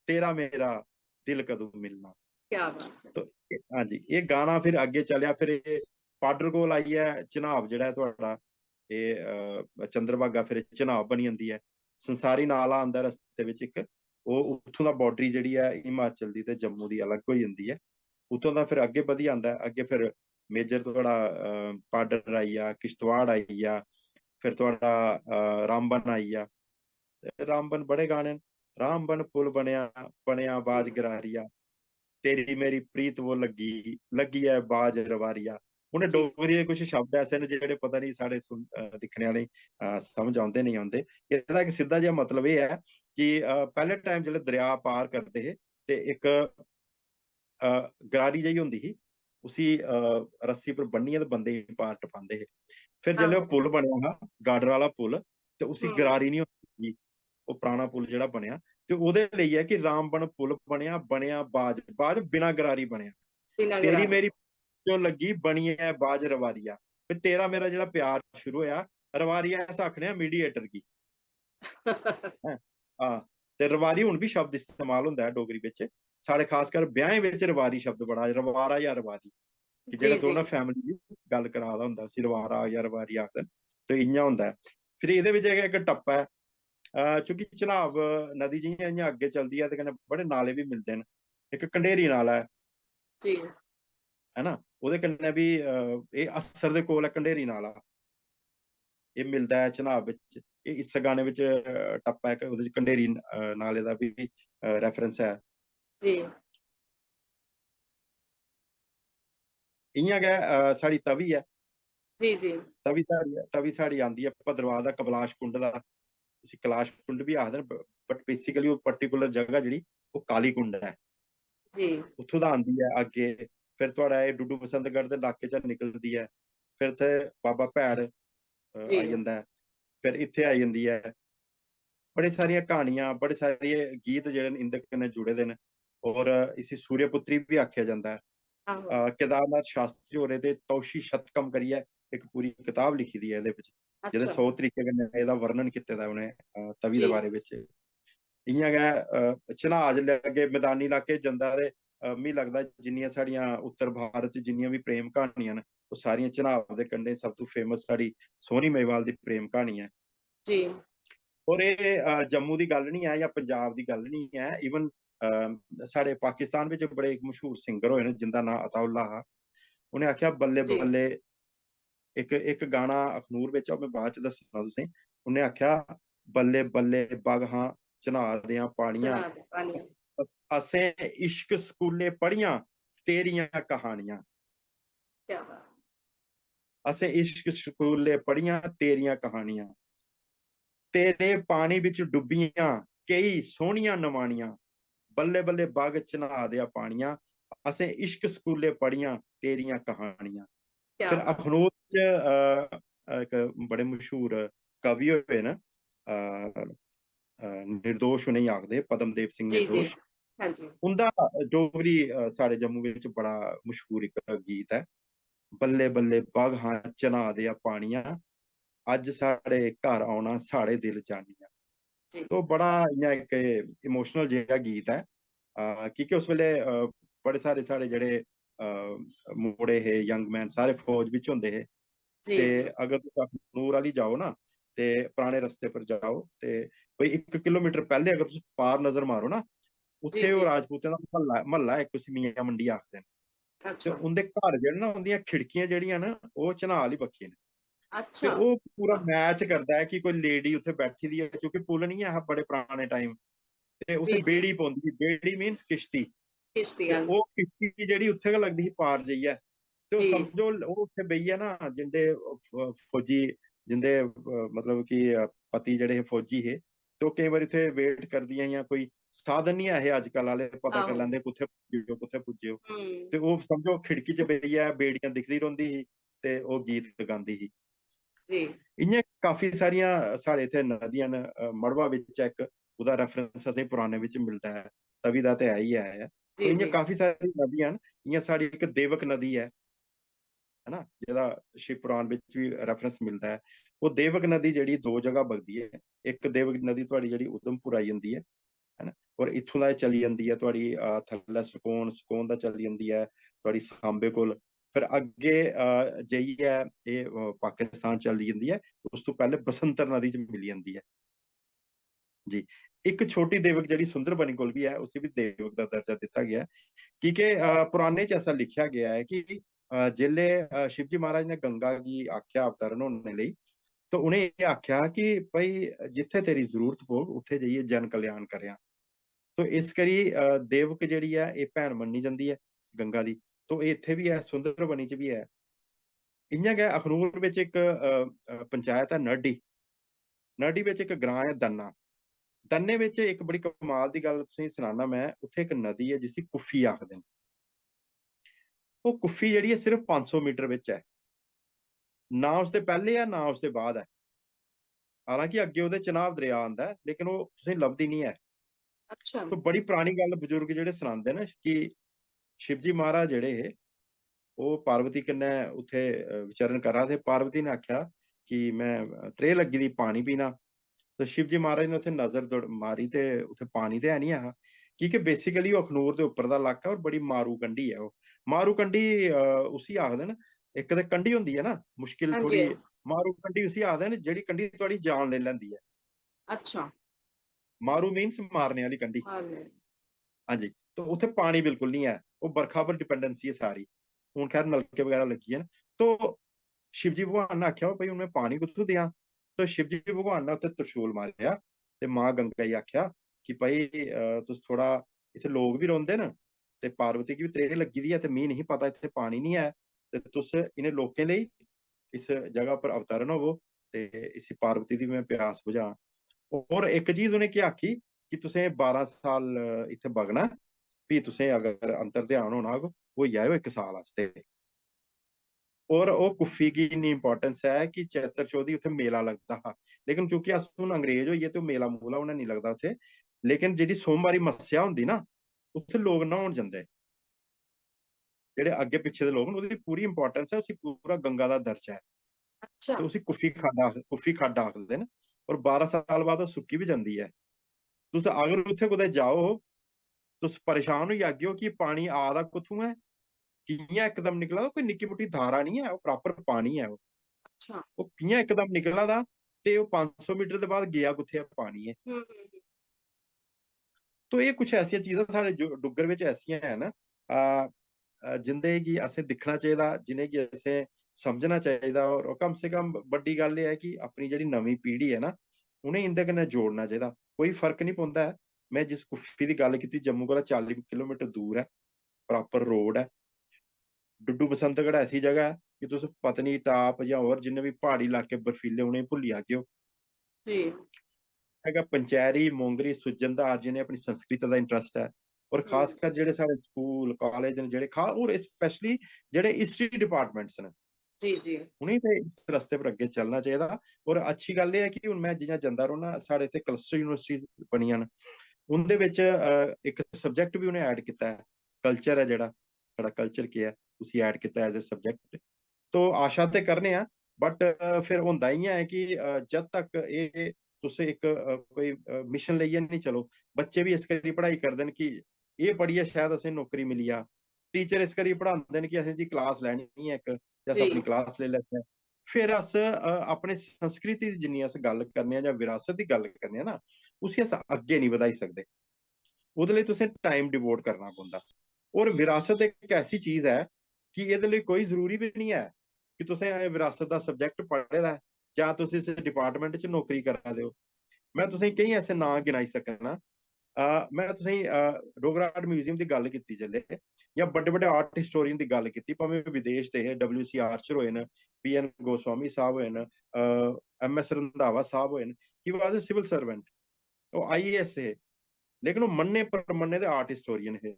तेरा मेरा दिल कदूं मिलना?" क्या बात है। तो हां जी, एह् गाना फिर अग्गें चलेआ, फिर एह् पाडर कोल आइयै चनाब जेह्ड़ा ऐ थुआढ़ा, एह्, अ, चंद्रभागा फिर चनाब बनी जंदी ऐ। संसारी नाला आंदा रस्ते बिच इक, ओह् उत्थूं दा boundary जेह्ड़ी ऐ हिमाचल दी ते जम्मू दी अलग होई जंदी ऐ। उत्थूं दा फिर अग्गें बधी आंदा ऐ, अग्गें फिर मेजर थुआढ़ा, अ, पाडर आई गेआ, किश्तवाड़ आई गेआ, फिर थुआढ़ा, अ, रामबन आई गेआ। ते रामबन बड़े गाने न, "रामबन पुल बनेआ, बनेआ बाज जी। गरारिया, तेरी मेरी प्रीत वो लग्गी, लग्गी ऐ बाज रवारिया।" उ'नें जी। डोगरी दे कुछ शब्द ऐसे न जेह्ड़े पता नहीं साढ़े सुन-, अ, दिक्खने आह्लें, अ, समझ औंदे नेईं औंदे। एह्दा इक सिद्धा जेहा मतलब एह् ऐ कि, अ, पैह्ले time जेल्लै दरेआ पार करदे हे ते इक, अ, गरारी जेही होंदी ही, उसी, अ, रस्सी पर बन्नियै ते बंदे गी पार टपांदे हे। फिर जेल्लै ओह् आहो। पुल बनेआ हा, गाडर आह्ला पुल, ते उसी हम्म। गरारी निं होंदी ही, ओह् पराना पुल जेह्ड़ा बनेआ, ते ओह्दे लेई ऐ कि रामबन पुल बनेआ, बनेआ बाज, बाज बिना गरारी बनेआ। बिना तेरी गरारी। मेरी जो लग्गी बनी ऐ बाज रवारिया। ते तेरा मेरा जेह्ड़ा प्यार शुरू होआ, रवारिया अस आखने आं mediator गी। हैं? हां, ते रवारी हुन बी शब्द इस्तेमाल होंदा ऐ डोगरी बिच। साढ़े खासकर ब्याहें बिच रवारी शब्द बड़ा, रवारा जां रवारी, कि जी, जेह्ड़ा जी। दोनों family दी गल्ल करा दा होंदा, उसी रवारा जां रवारी आखदे न। ते इ'यां होंदा ऐ। फिर एह्दे बिच इक, इक टप्पा ऐ, अ, चूंकि चनाब नदी जि'यां, इ'यां अग्गें चलदी ऐ ते कन्नै बड़े नाले बी मिलदे न। इक कंढेरी नाला ऐ, जी। है ना? ओह्दे कन्नै बी, अ, एह् अस्सर दे कोल ऐ कंढेरी नाला, एह् मिलदा ऐ चनाब बिच। एह् इस्सै गाने बिच, अ, टप्पा ऐ, ओह्दे च कंढेरी, अ, नाले दा बी, अ, reference ऐ। जी। इ'यां गै, अ, साढ़ी तवी ऐ, जी, जी। तवी साढ़ी, तवी साढ़ी आंदी ऐ भद्रवाह दा कबलाश कुंड दा, उसी कलाश कुंड बी आखदे न, ब-, but basically ओह् particular जगह जेह्ड़ी ओह् काली कुंड ऐ। जी। उत्थूं दा आंदी ऐ अग्गें, फिर थुआढ़ा एह् डुड्डू बसंतगढ़ दे इलाके चा निकलदी ऐ, फिर इत्थै बाबा भैड़, अ, जी। आई जंदा ऐ, फिर इत्थै आई जंदी ऐ। बड़ी सारियां क्हानियां, बड़े सारे गीत जेह्ड़े न इं'दे कन्नै जुड़े दे न, और इसी सूर्यपुत्री बी आखेआ जंदा ऐ। आहो। अ, केदारनाथ शास्त्री होरें ते तौशी शतकम करियै इक पूरी कताब लिखी दी ऐ एह्दे बिच, जेह्दे अच्छा। सौ तरीके कन्नै एह्दा वर्णन कीते दा उ'नें, अ, तवी दे जी। बारे बिच। इ'यां गै, अ, चन्हां जेल्लै अग्गें मैदानी इलाके च जंदा ते, अ, मिगी लगदा जिन्नियां साढ़ियां उत्तर भारत च जिन्नियां बी प्रेम क्हानियां न, ओह् सारियां चन्हां दे कंढे। सब तों famous साढ़ी सोहनी मेवाल दी प्रेम क्हानी ऐ। जी। और एह्, अ, जम्मू दी गल्ल निं ऐ जां पंजाब दी गल्ल निं ऐ, इवन, अ, साढ़े पाकिस्तान बिच बड़े इक मशहूर सिंगर होए न जिंदा नांऽ अताउल्ला हा। उ'नें आखेआ, "बल्ले जी। बल्ले," इक, इक गाना अखनूर बिच, ओह् में बाद च दस्सना तुसें। उ'नें आखेआ, "बल्ले बल्ले बग हां चन्हां दियां पानियां, चन्हां दे पानियां। अस-, असें इश्क स्कूले पढ़ियां तेरियां कहानियां।" क्या बात। "असें इश्क स्कूले पढ़ियां तेरियां कहानियां, तेरे पानी बिच डुब्बियां केई सोहनियां नमानियां, बल्ले बल्ले बग चन्हां देआ पानियां, असें इश्क स्कूले पढ़ियां तेरियां कहानियां।" क्या फिर बात। अखनूर च, अ, इक बड़े मशहूर कवि होए न, अ, अ, निर्दोष उ'नेंगी आखदे, पद्मदेव सिंह जी, जी। निर्दोष। हाँ जी। उं'दा डोगरी, अ, साढ़े जम्मू बिच बड़ा मशहूर इक गीत ऐ, "बल्ले बल्ले बग हां चन्हां देआ पानियां, अज्ज साढ़े घर औना साढ़े दिल जानियां।" जी। तो बड़ा इ'यां इक इमोशनल जेहा गीत ऐ, अ, की के उस बेल्लै, अ, बड़े सारे साढ़े जेह्ड़े, अ, मुड़े हे, यंग मैन, सारे फौज बिच होंदे हे। जी, ते जी। अगर तुस अखनूर आह्ली जाओ ना, ते पराने रस्ते पर जाओ, ते कोई इक किलोमीटर पैह्ले अगर तुस पार नजर मारो ना, उत्थै जी, ओह् जी। राजपूतें दा म्हल्ला, म्हल्ला ऐ, इक उसी मियां मंडी आखदे न। ते अच्छा। उं'दे घर जेह्ड़े ना, उं'दियां खिड़कियां जेह्ड़ियां न, ओह् चन्हां आह्ली बक्खी न। ते अच्छा। ओह् पूरा मैच करदा ऐ कि कोई लेडी उत्थै बैठी दी ऐ, क्योंकि पुल निं ऐ हा बड़े पराने टाइम। ते उत्थै जी, जी। बेड़ी पौंदी ही, बेड़ी मीन्स किश्ती। किश्ती, ते हाँ। ओह् किश्ती जेह्ड़ी उत्थै गै लगदी ही पार जाइयै। ते ओह् जी। समझो, ओह् उत्थै बेहियै ना, जिंदे, अ, फौजी, जिंदे, अ, मतलब कि, अ, पति जेह्ड़े हे फौजी हे, ते ओह् केईं बारी उत्थै वेट करदियां हियां, कोई साधन निं ऐ हे अजकल आह्ले, पता करी आहो। लैंदे कुत्थै पुज्जे ओ, कुत्थै पुज्जे ओ। हम्म। ते ओह् समझो खिड़की च बेहियै बेड़ियां दिखदी रौंह्दी ही ते ओह् गीत गांदी ही। जी। इ'यां काफी सारियां साढ़े इत्थै नदियां न, अ, मड़वा बिच इक, ओह्दा रेफरेंस असें पुराने बिच मिलदा ऐ, तवी दा ते है ही ऐ, पर जी, इ'यां जी। काफी सारी नदियां न। इ'यां साढ़ी इक देवक नदी ऐ, है ना, जेह्दा शिव पुराण बिच बी रेफरेंस मिलदा ऐ। ओह् देवक नदी जेह्ड़ी दो जगह बगदी ऐ, इक देवक नदी थुआढ़ी जेह्ड़ी उधमपुर आई जंदी ऐ, है ना, और इत्थूं दा एह् चली जंदी ऐ थुआढ़ी, अ, थल्लै सकौन, सकौन दा चली जंदी ऐ थुआढ़ी सांबे कोल, फिर अग्गें, अ, जाइयै एह्, अ, पाकिस्तान चली जंदी ऐ, उस तों पैह्ले बसंतर नदी च मिली जंदी ऐ। जी, इक छोटी देवक जेह्ड़ी सुंदरबनी कोल बी ऐ, उसी बी देवक दा दर्जा दित्ता गेआ ऐ, की के, अ, पुराने च ऐसा लिखेआ गेआ ऐ कि, अ, जेल्लै, अ, शिवजी महाराज ने गंगा गी आखेआ अवतरण होने लेई, तो उ'नें एह् आखेआ कि "भई, जित्थै तेरी जरूरत पौग, उत्थै जाइयै जन कल्याण करेआं।" तो इस करी, अ, देवक जेह्ड़ी ऐ, एह् भैन मन्नी जंदी ऐ गंगा दी, तो एह् इत्थै बी ऐ, सुंदरबनी च बी ऐ। इ'यां गै अखनूर बिच इक, अ, अ, पंचायत ऐ नरडी, नरडी बिच इक ग्रां ऐ दन्ना। दन्ने बिच इक बड़ी कमाल दी गल्ल तुसेंगी सनाना मैं, उत्थै इक नदी ऐ जिसी कुफी आखदे न। ओह् कुफी जेह्ड़ी ऐ सिर्फ पंज सौ मीटर बिच ऐ। ना उसदे पैह्ले ऐ, ना उसदे बाद ऐ। हालांकि अग्गें ओह्दे चन्हां दरेआ आंदा ऐ, लेकिन ओह् तुसेंगी लभदी निं ऐ। अच्छा। तो बड़ी परानी गल्ल बजुर्ग जेह्ड़े सनांदे न कि शिवजी महाराज जेह्ड़े हे, ओह् पार्वती कन्नै उत्थै, अ, विचरण करा दे हे। पार्वती ने आखेआ कि "में त्रेह् लग्गी दी, पानी पीना।" तो शिवजी महाराज ने उत्थै नजर दौड़-, मारी ते उत्थै पानी ते है निं ऐ हा, की के basically ओह् अखनूर दे उप्पर दा इलाका और बड़ी मारू कंढी ऐ ओह्। मारू कंढी, अ, उसी आखदे न, इक ते कंढी होंदी ऐ ना, मुश्किल हां जी। थोड़ी, मारू कंढी उसी आखदे न, जेह्ड़ी कंढी थुआढ़ी जान लेई लैंदी ऐ। अच्छा। मारू मीन्स मारने आह्ली कंढी। मारने। हां जी, तो उत्थै पानी बिल्कुल निं ऐ, ओह् बरखा पर डिपेंडेंसी ऐ सारी। हून खैर नलके बगैरा लग्गी गे न। तो शिवजी भगवान ने आखेआ, "भाई, हून में पानी कुत्थूं देआं?" तो शिवजी भगवान ने उत्थै त्रिशूल मारेआ ते मां गंगा गी आखेआ कि, "भाई, अ, तुस थोह्ड़ा, इत्थै लोक बी रौंह्दे न ते पार्वती गी बी त्रेह् लग्गी दी ऐ ते मी नेईं पता इत्थै पानी निं ऐ, ते तुस इ'नें लोकें लेई इस जगह पर अवतरण होवो ते इसी पार्वती दी में प्यास बुझां।" और इक चीज उ'नें केह् आखी कि तुसें बारां साल इत्थै बगना, फ्ही तुसें अगर अंतर ध्यान होना होग, होई आएओ इक साल आस्तै। और ओह् कुफी गी इन्नी इंपॉर्टेंस ऐ कि चैत्र चौदी उत्थै मेला लगदा हा, लेकिन चूंकि अस हून अंग्रेज होई गे ते ओह् मेला मूला हून हैनी लगदा उत्थै, लेकिन जेह्ड़ी सोमवारी मस्सेआ होंदी ना, उत्थै लोक न्हौन जंदे। जेह्ड़े अग्गें पिच्छे दे लोक न, ओह्दी पूरी इंपॉर्टेंस ऐ, उसी पूरा गंगा दा दर्जा ऐ। अच्छा। ते उसी कुफी खड्ड आख-, कुफी खड्ड आखदे न। और बारां साल बाद ओह् सुक्की बी जंदी ऐ। तुस अगर उत्थै कुतै जाओ, तुस परेशान होई जागेओ कि पानी आ दा कुत्थूं ऐ, कि'यां इकदम निकला दा, कोई निक्की मुट्टी धारा निं ऐ, ओह् प्रॉपर पानी ऐ ओह्। अच्छा। ओह् कि'यां इकदम निकला दा, ते ओह् पंज सौ मीटर दे बाद गेआ कुत्थै ऐ पानी ऐ। हम्म, हम्म, हम्म। तो एह् कुछ ऐसियां चीजां साढ़े जो-, डुग्गर बिच ऐसियां हैन, आ, आ, जिंदे गी असें दिक्खना चाहिदा, जिनेंगी असें समझना चाहिदा, और कम से कम बड्डी गल्ल एह् ऐ कि अपनी जेह्ड़ी नमीं पीढ़ी ऐ ना, उ'नेंगी इंदे कन्नै जोड़ना चाहिदा। कोई फर्क निं पौंदा ऐ, में जिस कुफी दी गल्ल कीती, जम्मू कोला चाली किलोमीटर दूर ऐ, प्रॉपर रोड ऐ। डुड्डू बसंतगढ़ ऐसी जगह ऐ कि तुस पत्नीटाप जां होर जिन्ने बी प्हाड़ी इलाके बर्फीले, उ'नेंगी भुल्ली जागेओ। जी। हैगा पंचैरी, मोंगरी, सुजनधार, जि'नें अपनी संस्कृति दा इंटरेस्ट ऐ, और हम्म। खासकर जेह्ड़े साढ़े स्कूल, कालेज न, जेह्ड़े खा-, और स्पेशली जेह्ड़े हिस्ट्री डिपार्टमेंट्स न, जी, जी। उ'नेंगी ते इस रस्ते पर अग्गें चलना चाहिदा। और अच्छी गल्ल एह् ऐ कि हून में जि'यां जंदा रौह्ना, साढ़े इत्थै क्लस्टर यूनिवर्सिटीज बनियां न, उं'दे बिच, अ, इक सब्जैक्ट बी उ'नें ऐड कीता ऐ, कल्चर ऐ जेह्ड़ा, साढ़ा कल्चर केह् ऐ, उसी ऐड कीता एज ए सब्जैक्ट। तो आशा ते करने आं, बट फिर होंदा इ'यां ऐ कि, अ, जद तक एह् तुस इक, अ, कोई, अ, मिशन लेइयै निं चलो, बच्चे बी इस करी पढ़ाई करदे न कि एह् पढ़ियै शायद असें नौकरी मिली जा। टीचर इस करी पढ़ांदे न कि असें जी क्लास लैनी ऐ इक, ते अस जी। अपनी क्लास लेई लैचै। फिर अस, अ, अपने संस्कृति दी जिन्नी अस गल्ल करने आं जां विरासत दी गल्ल करने आं ना, उसी अस अग्गें निं बधाई सकदे। ओह्दे लेई तुसें टाइम डिवोट करना पौंदा। और विरासत इक ऐसी चीज ऐ कि एह्दे लेई कोई जरूरी बी निं ऐ कि तुसें एह् विरासत दा सब्जैक्ट पढ़े दा ऐ जां तुस इस डिपार्टमेंट च नौकरी करा दे ओ। में तुसें केईं ऐसे नांऽ गिनाई सकना। अ, में तुसें, अ, डोगरा आर्ट म्यूजियम दी गल्ल कीती जेल्लै, जां बड्डे बड्डे आर्ट हिस्टोरियन दी गल्ल कीती, भामें विदेश दे हे, डब्ल्यू सी आर्चर होए न, पी एन गोस्वामी साहब होए न, अ, एम एस रंधावा साहब होए न, he was a civil servant, ओह् आई ए एस हे, लेकिन ओह् मन्ने परमन्ने दे आर्ट हिस्टोरियन हे।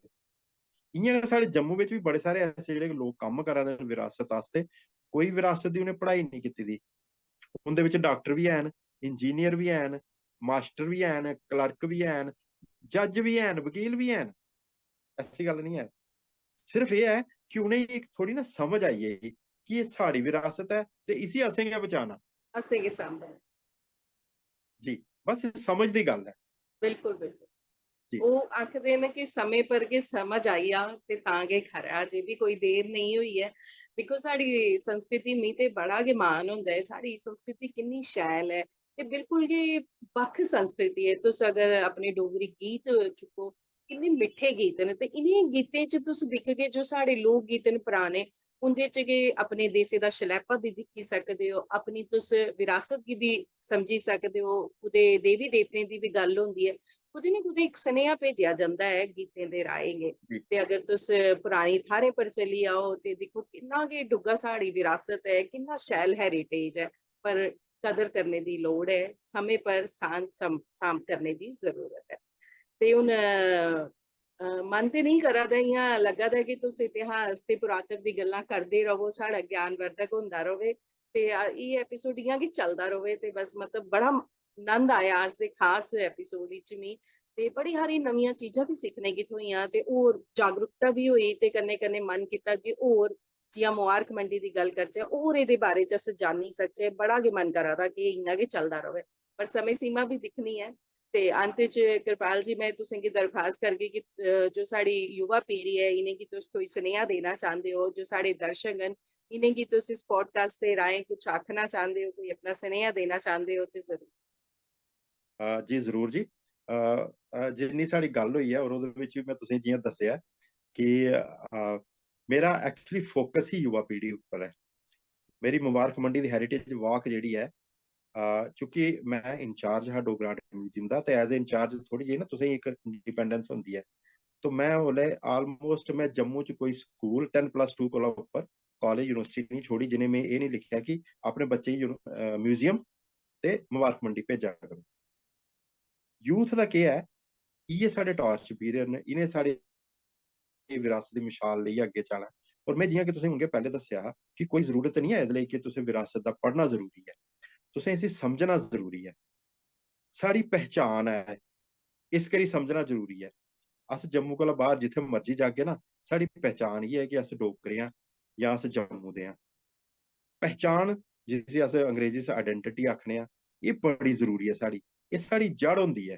इ'यां गै साढ़े जम्मू बिच बी बड़े सारे ऐसे जेह्ड़े लोक कम्म करा दे न विरासत आस्तै, कोई विरासत दी उ'नें पढ़ाई नेईं कीती दी। उं'दे बिच डाक्टर बी हैन, इंजीनियर बी हैन, मास्टर बी हैन, क्लर्क बी हैन, जज बी हैन, वकील बी हैन, ऐसी गल्ल निं ऐ। सिर्फ एह् ऐ कि उ'नेंगी इक थोह्ड़ी ना समझ आई गेई कि एह् साढ़ी विरासत ऐ ते इसी असें गै बचाना। असें गै सांभना। जी, बस इस समझ दी गल्ल ऐ। बिल्कुल, बिल्कुल। जी। ओह् आखदे न कि समें पर गै समझ आई जा ते तां गै खरा, अजें बी कोई देर नेईं होई ऐ। दिक्खो, साढ़ी संस्कृति, मी ते बड़ा गै मान होंदा ऐ, साढ़ी संस्कृति किन्नी शैल ऐ। ते बिल्कुल गै बक्ख संस्कृति ऐ। तुस अगर अपने डोगरी गीत चुक्को, किन्ने मिट्ठे गीत न, ते इ'नें गीतें च तुस दिखगे जो साढ़े लोक गीत न पराने, उं'दे च गै अपने देसै दा शलैपा बी दिक्खी सकदे ओ, अपनी तुस विरासत गी बी समझी सकदे ओ। कुतै देवी देवतें दी बी गल्ल होंदी ऐ, कुतै ना कुतै इक सनेहा भेजेआ जंदा ऐ गीतें दे राहें गै। जी। ते अगर तुस परानी थाह्रें पर चली जाओ ते दिक्खो किन्ना गै डुग्गा साढ़ी विरासत ऐ, किन्ना शैल हैरिटेज ऐ, पर कदर करने दी लोड़ ऐ, समें पर सांझ सम-, सांभ करने दी जरूरत ऐ। ते हून, अ, अ, मन ते नेईं करा दा, इ'यां लग्गा दा ऐ कि तुस इतिहास ते पुरातत्व दी गल्लां करदे र'वो, साढ़ा ज्ञानवर्धक होंदा र'वै। ते, अ, एह् एपिसोड इ'यां गै चलदा र'वै। ते बस, मतलब, बड़ा नंद आया अज्ज दे खास एपिसोड इच मी। ते बड़ी हारी नमियां चीजां बी सिक्खने गी थ्होइयां ते होर जागरूकता बी होई ते कन्नै कन्नै मन कीता कि होर, जि'यां मुबारक मंडी दी गल्ल करचै, होर एह्दे बारे च अस जानी सकचै। बड़ा गै मन करा दा कि इ'यां गै चलदा र'वै, पर समें सीमा बी दिक्खनी ऐ। ते अंत च कृपाल जी, में तुसें गी दरखास्त करगी कि, अ, जो साढ़ी युवा पीढ़ी ऐ, इ'नेंगी तुस कोई सनेहा देना चांह्दे ओ, जो साढ़े दर्शक न, इ'नेंगी तुस इस पॉडकास्ट दे राहें कुछ आखना चांह्दे ओ, कोई अपना सनेहा देना चांह्दे ओ, ते जरूर। अ, जी, जरूर जी। अ, अ, जिन्नी साढ़ी गल्ल होई ऐ, और ओह्दे बिच बी में तुसें जि'यां दस्सेआ कि, अ, मेरा actually फोकस ही युवा पीढ़ी उप्पर ऐ। मेरी मुबारक मंडी दी हेरिटेज वॉक जेह्ड़ी ऐ, अ, चूंकि में इंचार्ज हा डोगरा आर्ट म्यूजियम दा, ते एज ए इंचार्ज थोह्ड़ी जेही ना तुसें गी इक इंडिपेंडेंस होंदी ऐ। तो में उसलै almost, में जम्मू च कोई स्कूल ten plus two कोला उप्पर, कालेज, यूनिवर्सिटी नहीं छोड़ी जि'नें में एह् नहीं लिखेआ कि अपने बच्चे गी यूनि-, अ, म्यूजियम ते मुबारक मंडी भेजा करो। यूथ दा केह् ऐ, इ'यै साढ़े टार्च बीरर न, इ'नें साढ़े विरासत दी मशाल लेइयै अग्गें जाना। और में जि'यां कि तुसें हुन गै पैह्लें दस्सेआ हा कि कोई जरूरत निं ऐ एह्दे लेई कि तुसें विरासत दा पढ़ना जरूरी ऐ, तुसें इसी समझना जरूरी ऐ। साढ़ी पहचान ऐ, इस करी समझना जरूरी ऐ। अस जम्मू कोला बाह्र जित्थै मर्जी जागे ना, साढ़ी पहचान इ'यै ऐ कि अस डोगरे आं जां अस जम्मू दे आं। पहचान, जिसी अस अंग्रेजी च आइडेंटिटी आखने आं, एह् बड़ी जरूरी ऐ साढ़ी। एह् साढ़ी जड़ होंदी ऐ।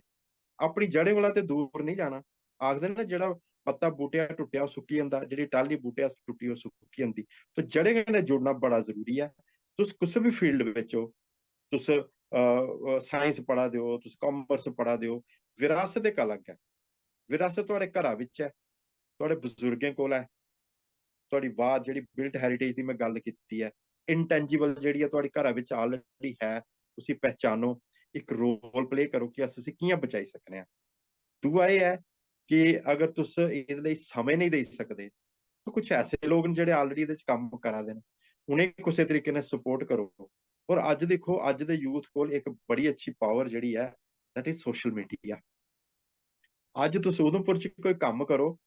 अपनी जड़ें कोला ते दूर निं जाना। आखदे न, जेह्ड़ा पत्ता बूह्टे 'आ टुट्टेआ, ओह् सुक्की जंदा, जेह्ड़ी टाह्ली बूह्टे 'आ टुट्टी, ओह् सुक्की जंदी। तो जड़ें कन्नै जुड़ना बड़ा जरूरी ऐ। तुस कुसै बी फील्ड बिच ओ, तुस साइंस पढ़ा दे ओ, तुस कॉमर्स पढ़ा दे ओ, विरासत इक अलग ऐ। विरासत थुआढ़े घरा बिच ऐ, थुआढ़े बजुर्गें कोल ऐ, थुआढ़ी बात जेह्ड़ी बिल्ट हेरिटेज दी में गल्ल कीती ऐ, इनटैंजिबल जेह्ड़ी ऐ थुआढ़ी घरा बिच ऑलरेडी है, उसी पहचानो, इक रोल प्ले करो कि अस उसी कि'यां बचाई सकने आं। दूआ एह् ऐ कि अगर तुस एह्दे लेई समें नेईं देई सकदे, तो कुछ ऐसे लोक न जेह्ड़े ऑलरेडी एह्दे च कम्म करा दे न, उ'नेंगी कुसै तरीके कन्नै सपोर्ट करो। और अज्ज दिक्खो, अज्ज दे यूथ कोल इक बड़ी अच्छी पावर जेह्ड़ी ऐ, दैट इज सोशल मीडिया। अज्ज तुस उधमपुर च कोई कम्म करो,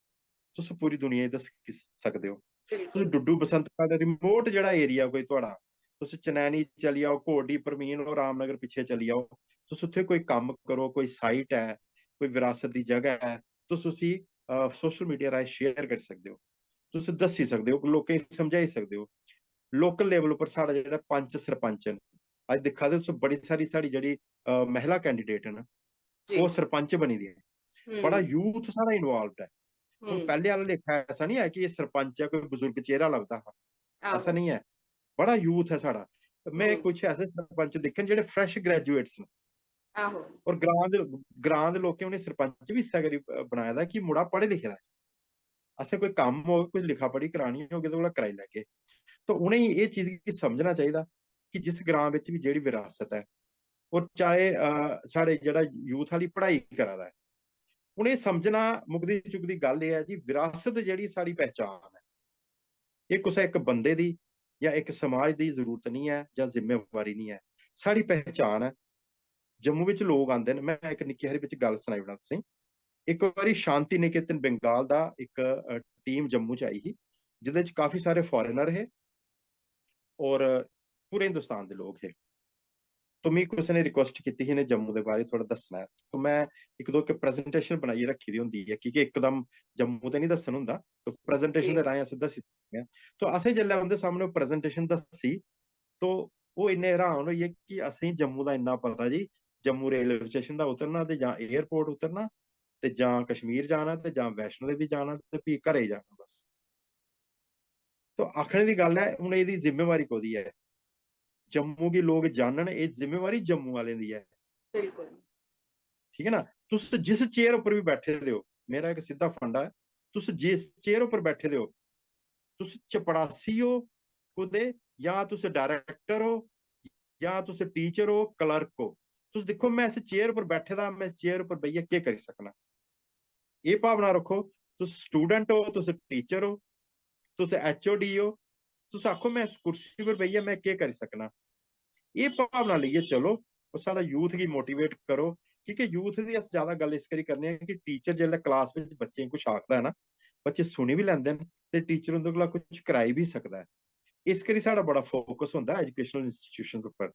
तुस पूरी दुनिया गी दस्सी सकदे ओ। तुस डुड्डू बसंतगढ़ रिमोट जेह्ड़ा एरिया कोई थुआढ़ा, तुस चनैनी चली जाओ, घोड़ी, परमीन और रामनगर पिच्छे चली जाओ, तुस उत्थै कोई कम्म करो, कोई साइट ऐ, कोई विरासत दी जगह ऐ, तुस उसी सोशल मीडिया राहें शेयर करी सकदे ओ, तुस दस्सी सकदे ओ, लोकें गी समझाई सकदे ओ। लोकल लेवल उप्पर साढ़ा जेह्ड़ा पंच सरपंच न, अज्ज दिक्खा दे तुस, बड़ी सारी साढ़ी जेह्ड़ी अ, महिला कैंडिडेट न, जी। ओह् सरपंच बनी दियां। बड़ा हम्म। यूथ साढ़ा इन्वॉल्व ऐ। हून हम्म। पैह्ले आह्ला लेखा ऐसा नहीं ऐ कि एह् सरपंच ऐ, कोई बजुर्ग चेहरा लभदा हा, ऐसा आहो। नहीं ऐ। बड़ा यूथ ऐ साढ़ा। ते में हम्म। कुछ ऐसे सरपंच दिक्खे न जेह्ड़े फ्रैश ग्रेजुएट्स न, आहो। और ग्रां दे, ग्रां दे लोकें उ'नें सरपंच बी इस्सै करी बनाए दा कि मुड़ा पढ़े लिखे दा ऐ। असें कोई कम्म होग, कोई लिखा पढ़ी करानी होग, एह्दे कोला कराई लैगे। तो उ'नेंगी एह् चीज गी समझना चाहिदा कि जिस ग्रां बिच बी जेह्ड़ी विरासत ऐ, और चाहे, अ, साढ़े जेह्ड़ा यूथ आह्ली पढ़ाई करा दा ऐ, उ'नेंगी समझना, मुकदी चुकदी गल्ल एह् ऐ जी, विरासत जेह्ड़ी साढ़ी पहचान ऐ, एह् कुसै इक बंदे दी जां इक समाज दी जरूरत निं ऐ जां जिम्मेवारी निं ऐ। साढ़ी पहचान ऐ। जम्मू बिच लोक आंदे न, में इक निक्की हारी बिच गल्ल सनाई ओड़ां तुसेंगी। इक बारी शांति निकेतन बंगाल दा इक, अ, टीम जम्मू च आई ही, जेह्दे च काफी सारे फॉरेनर हे और पूरे हिंदुस्तान दे लोक हे। तो मिगी कुसै ने रिक्वेस्ट कीती ही, इ'नें जम्मू दे बारे थोह्ड़ा दस्सना ऐ। तो में इक दो इक प्रेजेंटेशन बनाइयै रक्खी दी होंदी ऐ, की के इकदम जम्मू ते निं दस्सन होंदा, तो प्रेजेंटेशन जी। दे राहें अस दस्सी सकने आं। तो असें जेल्लै उं'दे सामने ओह् प्रेजेंटेशन दस्सी, तो ओह् इन्ने हैरान होई गे कि असेंगी जम्मू दा इन्ना पता जी, जम्मू रेलवे स्टेशन दा उतरना ते जां एयरपोर्ट उतरना ते जां कश्मीर जाना ते जां वैष्णो देवी जाना ते फ्ही घरै गी जाना, बस। तो आखने दी गल्ल ऐ, हून एह्दी जिम्मेवारी कोह्दी ऐ? जम्मू गी लोक जानन, एह् जिम्मेवारी जम्मू आह्लें दी ऐ। बिल्कुल। ठीक ऐ ना? तुस जिस चेयर उप्पर बी बैठे दे ओ, मेरा इक सिद्धा फंडा ऐ, तुस जिस चेयर उप्पर बैठे दे ओ, तुस चपड़ासी ओ कुतै, जां तुस डायरेक्टर ओ, जां तुस टीचर ओ, क्लर्क ओ, तुस दिक्खो, में इस चेयर उप्पर बैठे दा, में इस चेयर उप्पर बेहियै केह् करी सकना? एह् भावना रक्खो, तुस स्टूडेंट ओ, तुस टीचर ओ, तुस एचओडी ओ, तुस आखो, "मैं इस कुर्सी पर बेहियै मैं केह् करी सकना?" एह् भावना लेइयै चलो, और साढ़ा यूथ गी मोटिवेट करो, क्योंकि यूथ दी अस ज्यादा गल्ल इस करी करने आं कि टीचर जिसलै क्लास बिच बच्चें गी कुछ आखदा ऐ ना, बच्चे सुनी बी लैंदे न ते टीचर उं'दे कोला कुछ कराई बी सकदा ऐ। इस करी साढ़ा बड़ा फोकस होंदा ऐ एजुकेशनल इंस्टीट्यूशन उप्पर,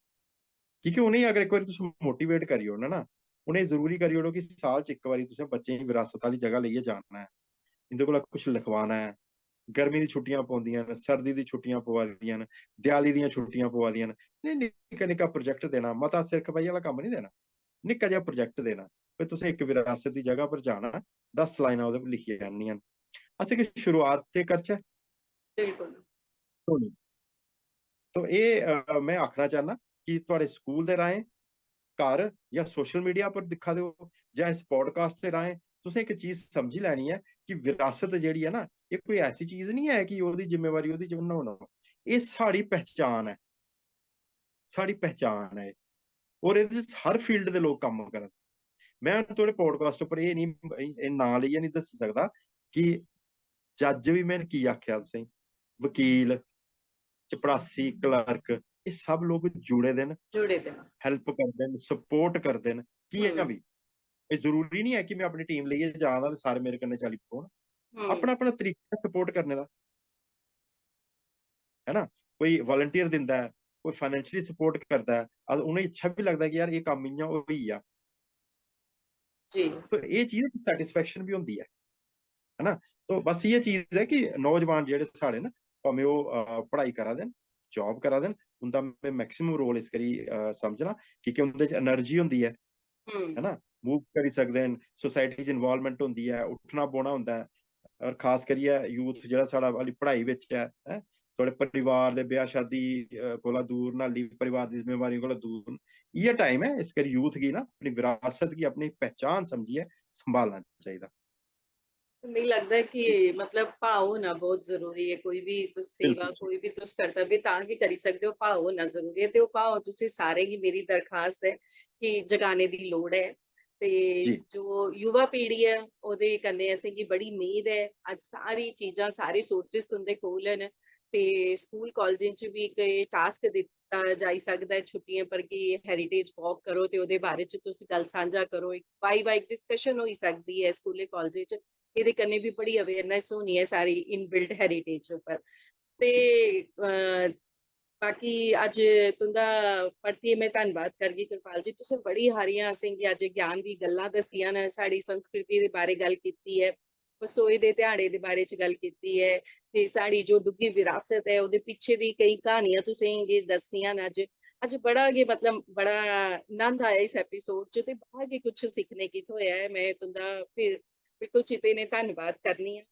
क्योंकि उ'नेंगी अगर इक बारी तुस मोटिवेट करी ओड़ना ना, उ'नेंगी जरूरी करी ओड़ो कि साल च इक बारी तुसें बच्चें गी विरासत आह्ली जगह लेइयै जाना ऐ, इं'दे कोला कुछ लिखवाना ऐ। गर्मी दी छुट्टियां पौंदियां न, सर्दी दी छुट्टियां पवा दियां न, देआली दियां छुट्टियां पवा दियां न, इ'नें निक्का निक्का प्रोजेक्ट देना, मता सिर खपाई आह्ला कम्म निं देना, निक्का जेहा प्रोजेक्ट देना, भाई तुसें इक विरासत दी जगह पर जाना, दस लाइनां ओह्दे पर लिखियै आह्ननियां न। अस इक शुरुआत ते करचै। बिल्कुल। तो एह्, अ, में आखना चाह्न्नां कि थुआढ़े स्कूल दे राहें, घर जां सोशल मीडिया पर दिक्खा दे ओ जां इस पॉडकास्ट दे राहें, तुसें इक चीज समझी लैनी ऐ कि विरासत जेह्ड़ी ऐ ना, एह् कोई ऐसी चीज निं ऐ कि ओह्दी जिम्मेवारी ओह्दी च, no, no, एह् साढ़ी पहचान ऐ, साढ़ी पहचान ऐ। और एह्दे च हर फील्ड दे लोक कम्म करा दे। में थुआढ़े पॉडकास्ट उप्पर एह् निं, एह् नांऽ लेइयै निं दस्सी सकदा कि जज बी में की आखेआ तुसें, वकील, चपड़ासी, क्लर्क, एह् सब लोक जुड़े दे न, जुड़े दे न। हेल्प करदे न, सपोर्ट करदे न, कि'यां हम्म। बी। एह् जरूरी निं ऐ कि में अपनी टीम लेइयै जा दा ते सारे मेरे कन्नै चली पौन। हम्म। अपना अपना तरीका सपोर्ट करने दा, है ना? कोई वालंटियर दिंदा ऐ, कोई फाइनेंशियली सपोर्ट करदा ऐ, अस, उ'नेंगी अच्छा बी लगदा कि यार एह् कम्म इ'यां होई गेआ। जी। तो एह् चीज सैटिस्फैक्शन बी होंदी ऐ, है ना? तो बस इ'यै चीज ऐ कि नौजवान जेह्ड़े साढ़े न, भामें ओह्, अ, पढ़ाई करा दे न, जॉब करा दे न, उं'दा में मैक्सिमम रोल इस करी, अ, समझना, की के उं'दे च एनर्जी होंदी ऐ, हम्म। है ना? मूव करी सकदे न, सोसाइटी च इन्वॉल्वमेंट होंदी ऐ, उट्ठना बौह्ना होंदा ऐ, और खास करियै यूथ जेह्ड़ा साढ़ा हाली पढ़ाई बिच ऐ, हैं? थोड़े परिवार दे ब्याह शादी कोला दूर न, परिवार दी जिम्मेवारियों कोला दूर न। इ'यै टाइम ऐ, इस करी यूथ गी ना अपनी विरासत गी, अपनी पहचान समझियै संभालना चाहिदा। मिगी लगदा ऐ कि मतलब भाव होना बहुत जरूरी ऐ। कोई बी तुस सेवा, कोई बी तुस कर्तव्य तां गै करी सकदे ओ, भाव होना जरूरी ऐ। ते ओह् भाव तुसें सारें गी मेरी दरखास्त ऐ कि जगाने दी लोड़ ऐ। ते जो युवा पीढ़ी ऐ, ओह्दे कन्नै असेंगी बड़ी उम्मीद ऐ। अज्ज सारी चीजां, सारे सोर्सेस तुं'दे कोल न। ते स्कूल कालजें च बी इक टास्क दित्ता जाई सकदा ऐ छुट्टियें पर कि हेरिटेज वॉक करो ते ओह्दे बारे च तुस गल्ल सांझा करो। इक वाई वाई डिस्कशन होई सकदी ऐ स्कूलें कालजें च। एह्दे कन्नै बी बड़ी अवेयरनेस होनी ऐ सारी इनबिल्ट हेरिटेज उप्पर। ते बाकी अज्ज तुंदा परतियै में धन्नवाद करगी कृपाल जी। तुसें बड़ी हारियां असेंगी अज्ज ज्ञान दी गल्लां दस्सियां न, साढ़ी संस्कृति दे बारे गल्ल कीती ऐ, बसोए दे ध्याड़े दे बारे च गल्ल कीती ऐ, ते साढ़ी जो डुग्गी विरासत ऐ ओह्दे पिच्छे दी केई क्हानियां तुसेंगी दस्सियां न अज्ज। अज्ज बड़ा गै मतलब बड़ा नंद आया इस एपिसोड च ते बड़ा गै कुछ सिक्खने गी थ्होया ऐ। में तुंदा फिर बिल्कुल चिते ने धन्नवाद करनी आं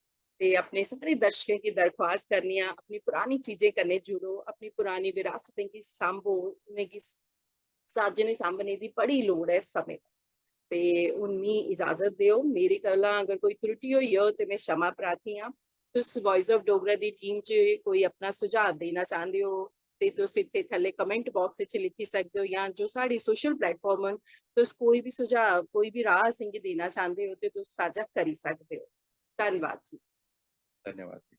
ते अपने सारे दर्शकें गी दरख्वास्त करनी आं, अपनी पुरानी चीजें कन्नै जुड़ो, अपनी पुरानी विरासतें गी सांभो, उ'नेंगी साजने सांभने दी बड़ी लोड़ ऐ इस समें। ते हून मी इजाजत देओ, मेरे कोला अगर कोई त्रुटि होई हो ते में क्षमा प्रार्थी आं। तुस वॉइस ऑफ डोगरा दी टीम च कोई अपना सुझाव देना चांह्दे हो ते तुस इत्थे थल्ले कमेंट बॉक्स च लिखी सकदे हो, जां जो साढ़े सोशल प्लेटफॉर्म न, तुस कोई बी सुझाव, कोई बी राऽ असेंगी देना चांह्दे हो ते तुस साझा करी सकदे हो। धन्नवाद जी। धन्यवाद।